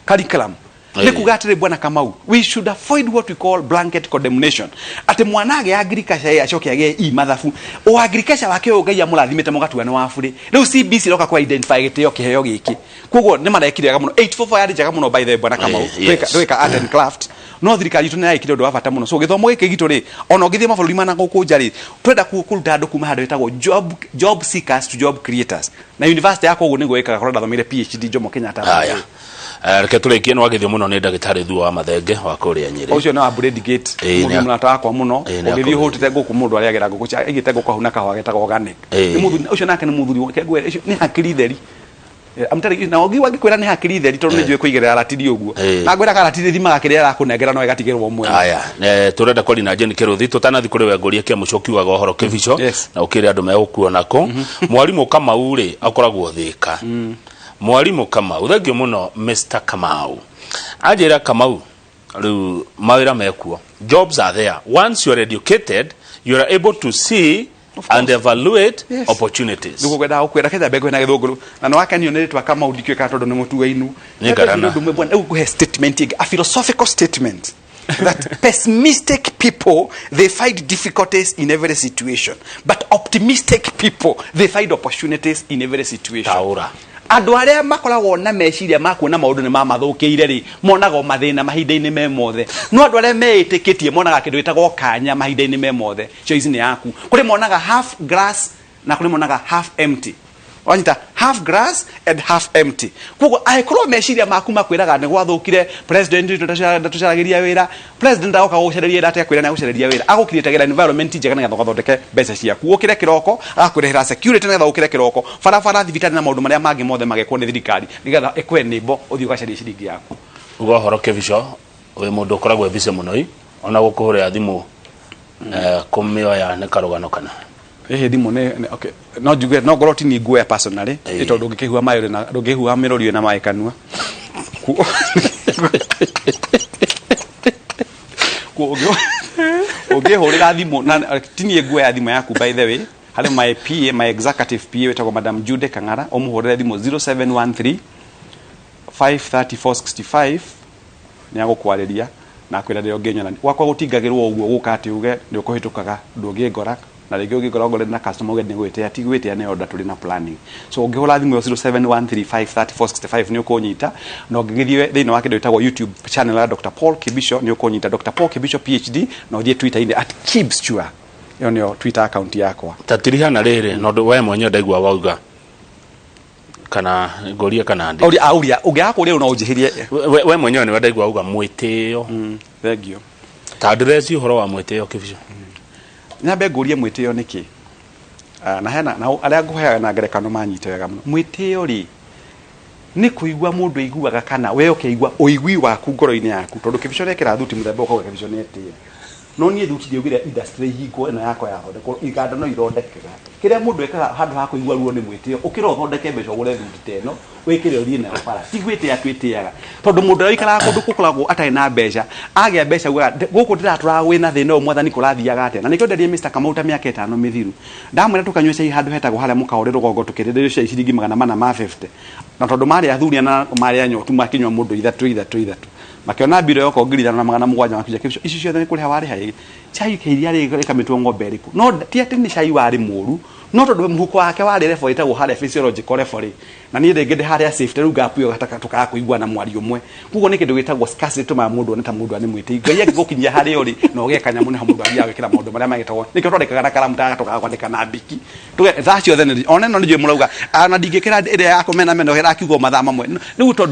curriculum. Nĩ kuga atĩrĩ, bwana Kamau, we should avoid what we call blanket condemnation, atĩ mwana agĩa agriculture acoke agĩe i mathabu, o agriculture wake ũyũ Ngai amũrathimĩte mũgatua nĩ wa burĩ. Rĩu CBC ĩroka ku identify gĩtĩo kĩheo gĩkĩ, koguo nĩ marekire wega mũno. 844 yarĩ njega mũno, by the way, bwana Kamau. Twĩka art and craft, no thirikari itũ nĩ yaĩkire ũndũ wa bata mũno. So gĩthomo gĩkĩ gitũ rĩ, ona ũngĩthiĩ mabũrũri mana gũkũ nja rĩ, twenda kũruta andũ kuma handũ hetagwo job seekers to job creators, na university yakwa ũguo nĩguo ĩkaga, kũrĩa ndathomeire PhD, Jomo Kenyatta. Haya. Reke tũrĩkie, nĩ wagithio mũno nĩ ndagĩtarĩ Thuo wa Mathenge wa kũrĩa Nyĩrĩ. Ũcio nĩ wa Brady Gate. Mũthuri mũrata wakwa mũno. Nĩ ũngĩthiĩ akũrĩ. ũhũtĩte ngũkũ, mũndũ arĩagĩra ngũkũ aigĩte ngũkũ hau na kahũa getagwo organic. Nĩ mũthuri ũcio, nake nĩ mũthuri wake, ngwĩre, ũcio nĩ hakiri theri. I'm telling you, na ũngĩ wangĩkwĩra nĩ hakiri theri, tondũ nĩ njũĩ kũigĩrĩra ratiri ũguo. Na ngwĩraga ratiri thimaga kĩrĩa arakũnengera no ĩgatigĩrwo mwene. Aya, turenda kwaria na Jane Kĩrũthi. Tũtanathi kũrĩ we, ngũrie kĩa mũico kiugaga ũhoro Kĩbico. Na ũkĩre andũ megũkuona kũ. Mwarimũ Kamau rĩ, akoragwo Thĩka. Mwarimũ Kamau, thank you mũno Mr Kamau. Anjĩra Kamau, rĩu mawĩra mekuo, jobs are there. Once you are educated, you are able to see and evaluate opportunities. Nĩguo ngwendaga gũkwĩra ketha mbengwe na gĩthũngũrũ na nĩ wakenio nĩ rĩtwa Kamau, ndikĩũĩ kana tondũ nĩ mũtuainu. Nĩ ngarana. Ũndũ ũmwe, bwana, rĩu ngũhe statement ĩngĩ, a philosophical statement, that pessimistic people, they find difficulties in every situation, but optimistic people, they find opportunities in every situation. Taũra. Andũ arĩa makoragwo na meciria ma kuona maũndũ nĩ mamathũkĩire rĩ, monaga o mathĩna mahinda-inĩ me mothe, no andũ arĩa meĩtĩkĩtie monaga kĩndũ gĩtagwo kanya mahinda-inĩ me mothe. Choice nĩ yaku. Kũrĩ monaga half glass na kũrĩ monaga half empty. Wanyita? Half glass and half empty. Koguo angĩkorwo meciria maku makwĩraga nĩ gwathũkire, president witũ ndatũcaragĩria wĩra, president agoka gũgũcarĩria wĩra, atekwĩra nĩ agũcarĩria wĩra, agũkiriĩtagĩra environment njega nĩgetha ũgathondeke mbeca ciaku, ũkĩre kĩroko, agakũrehera security nĩgetha ũkĩre kĩroko, barabara, thibitarĩ na maũndũ marĩa mangĩ mothe magekwo nĩ thirikari nĩgetha ĩkwe nĩmbo ũthiĩ ũgacarie ciringi yaku. Uga ũhoro Kĩbico, wĩ mũndũ ũkoragwo e busy mũno i, ona gũkũhũrĩra thimũ kũmĩoya nĩ karũgano kana? Ĩhĩ, thimũ nĩ okay. No njuge no ngorwo ti ni nguoya personally, nĩ tondũ ndũngĩkĩhuha maĩ ũrĩ na ndũngĩhuha mĩrũri wĩna maĩ kanua. Ũngĩhũrĩra thimũ na ti niĩ nguoya thimũ yaku, by the way, harĩ my PA, my executive PA wĩtagwo Madam Jude Kang'ara, ũmũhũrĩre thimũ 0713 53465, nĩ agũkwarĩria na akwĩra rĩrĩa ũngĩnyona. Gwakwa gũtingagĩrwo ũguo gũka atĩ uge nĩ ũkũhĩtũkaga, ndũngĩngora na rĩngĩ ũngĩngora ngore na customer uge nĩ gwĩtĩa, ti gwĩtĩa, nĩ order tũrĩ na planning. So ũngĩhũra thimũ ĩyo 0713530465 nĩ ũkũnyita, na ũngĩgĩthiĩ thĩinĩ wa kĩndũ gĩtagwo YouTube channel ya Dr Paul Kibicho nĩ ũkũnyita, Dr Paul Kibicho PhD, na ũthiĩ Twitter-inĩ @Kibsture, ĩyo nĩyo Twitter account yakwa. Ta tirihana rĩrĩ na ũndũ we mwenyewe ndaigua wauga, kana ngũrie kana ndĩ? Ũria, auria ũngĩaga kũria rĩu no ũnjĩhĩrie. We mwenyewe nĩwe ndaigua wauga mwĩtĩo. Thank you. Ta ndĩreci ũhoro wa mwĩtĩo, Kĩbico. Nyambe ngũrie mwĩtĩo nĩkĩ? Ah, na hena na arĩa ngũheaga na ngerekano manyite wega mũno. Mwĩtĩo rĩ, nĩ kũigua mũndũ aiguaga kana we ũkĩigua ũigui waku ngoro-inĩ yaku, tondũ Kĩbico rekĩra thuti mũthemba ũkauga Kĩbico nĩ etĩĩa. No niĩ thuti ndiaugire industry ihingwo ĩno yakwa yathondekwo, iganda no ithondekeka. Kĩrĩa mũndũ ekaga handũ ha kũigua ruo nĩ mwĩtĩo, ũkĩra ũthondeke mbeca ũgũre thuti ta ĩno, wĩkĩre ũthiĩ nayo bara. Ti gwĩtĩa twĩtĩaga. Tondũ mũndũ ũrĩa ũikaraga kũndũ gũkoragwo atarĩ na mbeca, agĩa mbeca augaga gũkũ ndĩratũraga gwĩna thĩna ũyũ mwathani kũrathiaga atĩa? Na nĩkĩo nderirie Mr. Kamau ta mĩaka ĩtano mĩthiru. Ndamwĩra tũkanyue cai handũ hetagwo harĩa mũkawa ũrĩ rũgongo tũkĩrĩrĩrio cai ciringi 450. Na tondũ marĩ athuri na marĩ anyotu makĩnyua mũndũ ithatũ ithatũ ithatũ. Makĩona mbiro yoka 5700 makiuga kĩbico ici ciothe nĩ kũrĩha warĩha ĩ. Cai kĩiria rĩ rĩkamĩtwo ng'ombe ĩrĩkũ. No ti atĩ nĩ cai warĩ mũru, no tondũ mũhuko wake warĩ level ĩtagwo harĩa physiological level rĩ, na niĩ rĩngĩ ndĩ harĩa safety rĩu gap ĩyo tũkaga kũiguana mwario ũmwe. Koguo nĩ kĩndũ gĩtagwo scarcity tũmaga mũndũ one ta mũndũ nĩ mwĩtĩi. Ngai angĩgũkinyia harĩa ũrĩ na ũgĩe kanyamũ nĩho mũndũ athiaga gwĩkĩra maũndũ marĩa magĩtagwo. Nĩkĩo twandĩkaga na karamu tũkaga kwandĩka na mbiki. Tũge thaa ciothe nĩ ona ĩno nĩ njũĩ mũrauga ona ndingĩkĩra ĩrĩa ya kũmena meno ĩrakiugwo mathaa mamwe. Rĩu tondũ